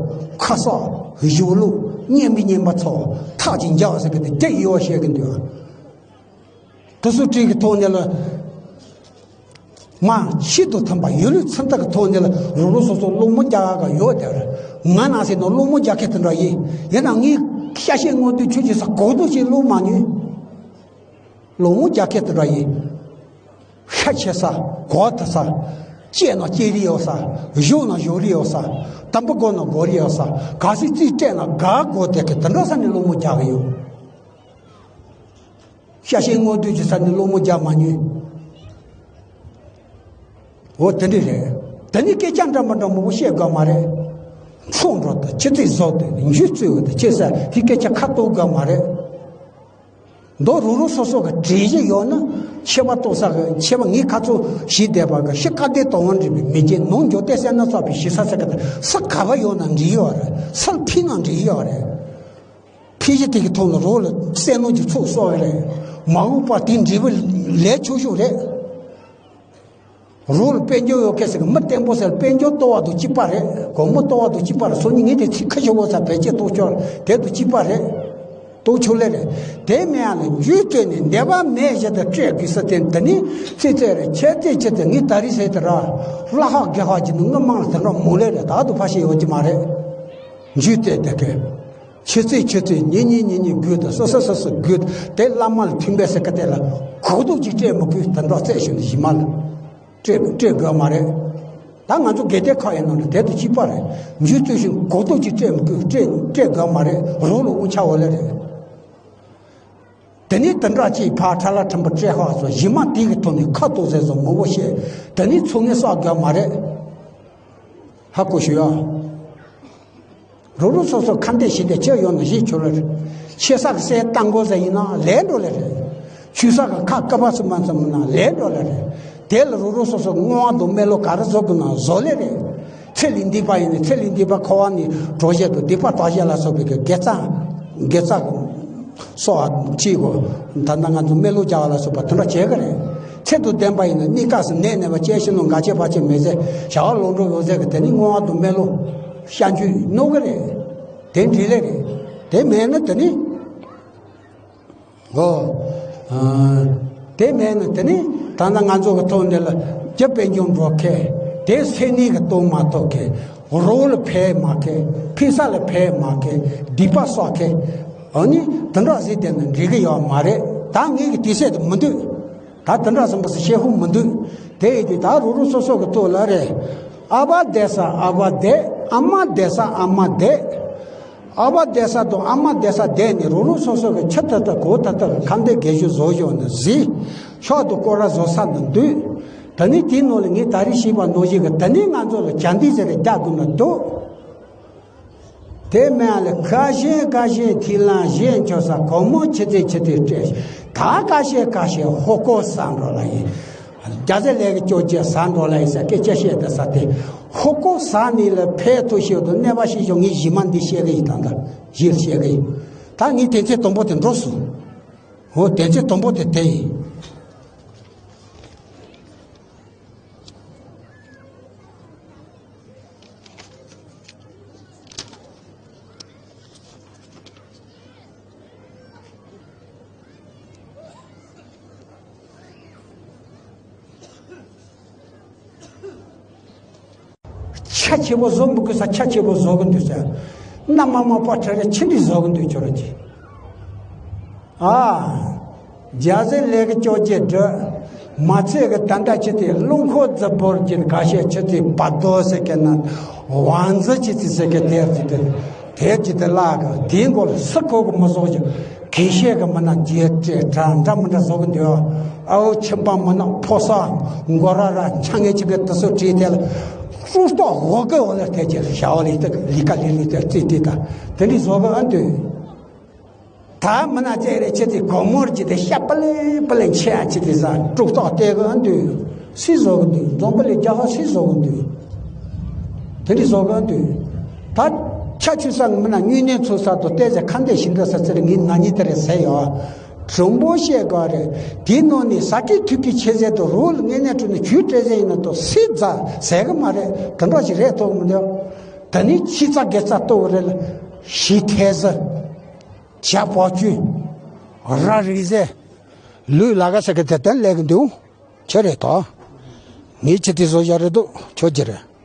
ཁ་སོག་གཞུང་ལུགས་གཉན་པའི་གཉན་པ་ཚོ་ཐག་གི་འཇག་ཟེར་གི་འདུག་རྒྱ་ཡི་གཡོག་བཤད་གི་འདུག་དེ་ཚོ་བྲིས་ཀྱི་ཐོག་ནས་ལ། མ་ཤིན་ཏུ་མཐུན་པ་ཡུལ་ལུགས་མཚོན་རྟགས་ཀྱི་ཐོག་ནས་ལ་རོགས་རོགས་སོ་སོ་སློང་མོ་རྒྱག་ག་ཡོད་དེ། ང་ན་ཟེར་ནོ་སློང་མོ་རྒྱག་མཁན་དེ་འདྲ་ཡིན། ཡིན་ན་ངས་ཤ་ཤེད་ངོ་དུ་ཆོས་ཀྱི་ས་གོ་དུ་ཞིག་སློང་མ་ནུས། སློང་མོ་རྒྱག་མཁན་དེ་འདྲ་ཡིན། ཤ་ཆེ་ས་གོ་ད་ས། སྐྱེས་ན་སྐྱེ་རི་ཡོད་ས། བཞོ་ན་བཞོ་རི་ཡོད་ས། དམ་པ་དགོ་ན་དགོ་རི་ཡོད་ས། ག་སི་རྩིས་སྤྲད་ན་ག་དགོ་དེ་གི་དེ་འདྲ་ས་ནས་སློང་མོ་རྒྱག་གི་ཡོད། ཤ་ཤེད་ངོ་དུས་ཀྱི་ས་ནས་སློང་མོ་རྒྱག་མ་ཉུས། འོ་དེ་འདྲ་རེད། དེ་ནི་སྐད་ཆ་འདྲ་མི་འདྲ་མང་པོ་བཤད་དགོས་མ་རེད། མཚུངས་འགྲོ་དང་ཆུ་ཚོད་བཟོ་དང་འཇུ་རྩོད་དང་ཆེ་ས་དེ་སྐད་ཆ་ཁ་གཏོང་དགོས་མ་རེད། མདོ་རུ་རུ་སོ་སོ་གི་བྲིས་གཞི་ཡོད་ན་ཆེ་བ་གཏོང་ས་གི་ཆེ་བ་ངའི་ཁ་ཚོ་ཞིག་བསྡད་པ་གི་ཤི་ཀ་དེ་དང་བ་འདྲི་བའི་མི་རྒྱན་ནང་འཇོག་སྟེ་སེམས་ན་ཚོགས་པའི་ཞི་ས་ས་གི་ས་ག་བ་ཡོད་ན་འདྲི་ཡོད་རེད། སར་ཕི་ན་འདྲི་ཡོད་རེད། ཕི་ཞི་དེ་གི་ཐོག་ལ་རོགས་ལ་བསད་ནོ་གི་ཚུགས་གསོག་གི་རེད། མ་འོངས་པ་དེ་འབྲས་བུ་ལས་ཆོག་ཤོས་རེད། རོགས་ལ་དཔལ་འབྱོར་ཡོད་མཁན་ཟེར་གི་མི་བརྟན་པོ་ཟེར་དཔལ་འབྱོར་ལྟོ་བ་དང་གཅིག་པ་རེད། སྒོར་མོ་ལྟོ་བ་དང་གཅིག་པ་རེད། སོ་ནི་ངས་དེ་ཚིག་ཁ་ཤོ་བོ་ཟེར་བེད་སྤྱད་གཏོང་ཆོག་དེ་དང་གཅིག་པ་རེད། གཏོང་ཆོག་ལེ་རེད། དེ་མེད་ཡང་ལ་འཇུས་བཏོན་ནས་འདས་པ་མེད་བཞིན་དུ་སྤྲད་དགོས་ས་དེ་འདི་ནི་ཚིག་ཚད་རེད། ཁྱད་ཚད་ཆེ་ཚད་ངས་ད་རེས་ཟེར་དེ་ར་བླ་ཧག་དགེ་ཧག་གི་ནི་ངའི་མང་ལ་དེ་འདྲ་མོ་ལེ་རེད། ད་དུ་ཕ་ཤེས་ཡོད་ཀྱི་མ་རེད། འཇུས་བཏོན་དེ་གས། ཆུ་ཚོད་ཆུ་ཚོད་ཉིན་ཉིན་ཉིན་ཉིན་དགོས་དང་སོ་སོ་སོ་སོ་དགོས་དེ་བླ་མ་ལ་མཐུན་པའི་ས་ཁ་དེ་ལ་གོག་ཏོག་ཅིག་སྤྲད་མི་དགོས། དེ་འདྲ་བཙལ་ཞིག་ནི་གཞི་མ་ལ་སྤྲད་སྤྲད་དགོས་མ་རེད། ད་ང་ཚོ་དགེ་ལྡན་ཁག་ཡིན་ནོ་ལ་དེ་དུ་གཅིག་པ་རེད། འཇུ་ཚུལ་ཞིག་གོག་ཏོག་ཅིག་སྤྲད་མི་དགོས། སྤྲད་སྤྲད་དགོས་མ་རེད། རོགས་ལ་དབང་ཆ་འོ་ལེ་རེད། དེ་ནས་དེ་འདྲ་ཅིག་ཕར་ཁྲ་ལ་ཁྲིམས་པ་སྤྲད་ཧ་སོ་གཞི་མ་དེ་གི་ཐོག་ནས་ཁ་ཏོག་ཟེར་སོ་མོ་བོ་བཤད། དེ་ནས་ཚོ་ངས་བསགས་དགོས་མ་རེད། ཧ་གོ་ཞུ་ཡ། རོགས་རོགས་སོ་སོ་ཁ་འདས་ཞི་བདེ་ཆེ་ཡོང་ན་ཞེས་བྱོས་ལ་རེད། ཆེ་ས་གི་སའི་རྟ་མགོ་ཟ་ཡིན་ན་ལས་འགྲོ་ལེ་རེད། ཆུ་ས་གི་ཁ་ཀ་བ་སུ་མ་ཙམ་ན་ལས་འགྲོ་ལེ་རེད། དེ་ལ་རོགས་རོགས་སོ་སོ་བསྔོ་བ་དང་སྨོན་ལམ་ག་རེ་བཟོ་དགོས་ན་བཟོ་ལེ་རེད། ཚེ་ལས་འདས་པ་ཡིན་ན་ཚེ་ལས་འདས་པ་འཁོར་བ་ནས་གྲོལ་བྱེད་དུ་སྡིག་པ་དག་བྱེད་ལ་སོགས་པའི་དགེ་རྩ་དགེ་རྩ་གསོག་པ་བྱེད་དགོས། ད་ལྟ་ང་ཚོ་སྨོན་ལམ་རྒྱག་པ་ལ་སོགས་པ་དེ་འདྲ་བྱེད་ཀྱི་རེད། ཚེ་དང་ལྡན་པ་ཡིན་ན་གནས་སྐབས་སུ་ནད་ནད་པ་སྐྱེ་ཤི་ནོ་འགའ་ཆེ་བ་ཆེ་མེད་ཚེ་བྱ་བ་ལོག་འགྲོ་ཡོད་ཚད་ཀྱི་དེ་ནི་བསྔོ་བ་དང་སྨོན་ལམ་བཤད་རྒྱུ་ནོར་གི་རེད། དེ་འདྲི་ལེ་རེད། དེ་མེད་ན་དེ་ནི་ཨོ། དེ་མེད་ན་དེ་ནི་ད་ལྟ་ང་ཚོ་གི་ཐོག་འདི་ལ་རྒྱུ་དཔལ་འབྱོར་འགྲོ་མཁན་དེ་སེམས་ནད་ཀྱི་གཏོང་མ་ཐུབ་མཁན་རོགས་ལ་ཕན་མ་མཁན་ཕན་ས་ལ་ཕན་མ་མཁན་སྡིག་པ་བསགས་མཁན་ཨ་ནི་དེ་འདྲ་ཟིག་བསྡད་ན་འགྲིག་གི་ཡོད་མ་རེད། ད་ངས་ཀྱི་དུས་ཚོད་དུ་མི་འདུག་ད་དེ་འདྲ་ཟིན་པ་སུ་བཤད་ཧུ་མི་འདུག་དེ་ཡིན་དུས་ད་རུ་རུ་སོ་སོ་གི་ཐོག་ལ་རེད། ཨ་བ་བསྡད་ས་ཨ་བ་བསྡད། ཨ་མ་བསྡད་ས་ཨ་མ་བསྡད། ཨ་བ་བསྡད་ས་དང་ཨ་མ་བསྡད་ས་བསྡད་ནས་རུ་རུ་སོ་སོ་གི་ཆུ་ཐག་ཐག་གོ་ཐག་ཐག་གི་ཁ་འདོན་དགེ་ཞུ་བཟོ་བཞག་ནས་གཟིགས། ཤོག་ཏུ་སྐོར་ར་བཟོ་ས་ནས་འདུག་དེ་ནས་དེའི་ནང་ལ་ངས་ད་རེས་ཤེས་པ་ནོར་བཞིན་གི་དེ་ནས་ང་ཚོ་ལ་བྱ་འདི་ཟེར་རེ་རྒྱག་དགོས་ན་འདུག་དེ་མིན་ལ་ཁ་ཞེ་ཁ་ཞེ་ཐིག་ལང་ཞེ་འཆོ་ས་གོ་མོ་ཆེ་ཚེ་ཆེ་ཚེ་སྤྲད། ད་ཁ་ཞེ་ཁ་ཞེ་ཧོ་ཀོ་ས་འགྲོ་ལ་ཡིན། རྒྱ་ཚ་ལས་ཀྱི་སྐྱོ་ཅེ་ས་འགྲོ་ལ་ཡིན་ས་སྐད་ཆ་བཤད་ད་ས་དེ་ཧོ་ཀོ་ས་ནི་ལ་ཕེ་ཐུ་ཤེ་དུ་གནས་པ་ཤེས་ཤོག་ངས་གཞི་མ་འདི་བཤད་གི་ཡིན། ད་ད་གཞིར་བཤད་གི་ཡིན། ད་ངས་དེ་ཚེ་དང་པོ་དེ་འགྲོ་སོང་། འོ་དེ་ཚེ་དང་པོ་དེ་དེ་ཡིན། ཆ་ཆེ་བོ་བཟོ་མི་དགོས་ས་ཆ་ཆེ་བོ་བཟོ་གི་འདུག་ས། མནའ་མ་མ་པ་ཁྲ་རེ་ཆི་འདྲི་བཟོ་གི་འདུག་ཁྱོད་ར་ཅི། ཨ། རྒྱ་ཟེ་ལས་ཀྱི་ཅོ་ཅེ་འདྲི། མ་ཚད་ཀྱི་ད་ལྟ་ཆི་དེ་རླུང་འཁོར་རྫི་བོར་གྱི་ཁ་ཤས་ཆི་དེ་བ་རྡོ་ཟེར་གི་ན། ཝང་ཛི་ཆི་དེ་ཟེར་གི་དེར་གྱི་དེ། དེར་གྱི་དེ་ལ་གི་དེའི་མགོ་ལ་སི་ཁོ་གི་མི་བཟོ་ཅི། གི་ཤས་གི་མི་ན་རྒྱས་སྤྲས་འདྲ་འདྲ་མི་འདྲ་བཟོ་གི་འདུག་ཨའོ་ཁྱིམ་པ་མི་ན་ཕོ་ས་མགོ་ར་ར་ཆ་ངེ་ཆི་གི་དེ་སོ་བྲིས་དེ་ལ། སུ་སྟོ་འོ་གི་འོ་ལ་དེ་ཅི་ཞའོ་ལི་དེ་ལི་ཀ་ལི་ལི་དེ་རྩིས་དེ་ད་དེ་འདྲི་བཟོ་གི་ཨ་འདུག་ད་མི་ན་ཅེ་རེ་ཆེ་དེ་གོ་མོར་གྱི་དེ་ཤ་པ་ལེ་པ་ལེ་ཆེ་ཨ་ཆེ་དེ་ས་དཀྲུག་ཏོག་སྟེ་གི་ཨ་འདུག་སི་བཟོ་གི་འདུག་འཛོམས་པ་ལེ་རྒྱ་ཧ་སི་བཟོ་གི་འདུག་དེ་འདྲི་བཟོ་གི་ཨ་འདུག་ད་ཆ་ཆུ་ས་མི་ན་དངོས་གནས་ཚོ་ས་དོ་ལྟས་ཟེར་ཁ་འདས་ཤིང་འདྲ་ས་ཚེ་རེ་ངའི་ན་ཉི་དེ་རེ་ཟེར་ཡོད། རིན་པོ་ཆེ་ག་རེ། དེའི་ནང་ནས་ས་ཀི་ཐུག་གི་ཆེ་ཟེར་དུ་རོ་ལ་ངེས་ནས་བྲོས་ནས་ཆུ་སྤྲད་ཟེར་ཡིན་ན་དུ་སྲིད་རྫ་ཟེར་གི་མ་རེད། དེ་འདྲ་ཞིག་རེད་ཐོག་མི་འདུག་དེ་ནས་ཕྱི་རྩ་སྒེར་རྩ་ལྟོ་བ་རེད་ལ། ཞི་ཐེ་ཟི། བྱ་བ་བཅུ། ར་རིག་ཟེར། ལུས་ལ་ག་ས་གི་དེ་ལྟར་ལས་གི་འདུག་ཁྱེད་རེད་དོ། ངས་ཁྱེད་དེ་བཟོ་བཞག་རེད་འདུག་ཁྱོད་ཀྱི་རེད།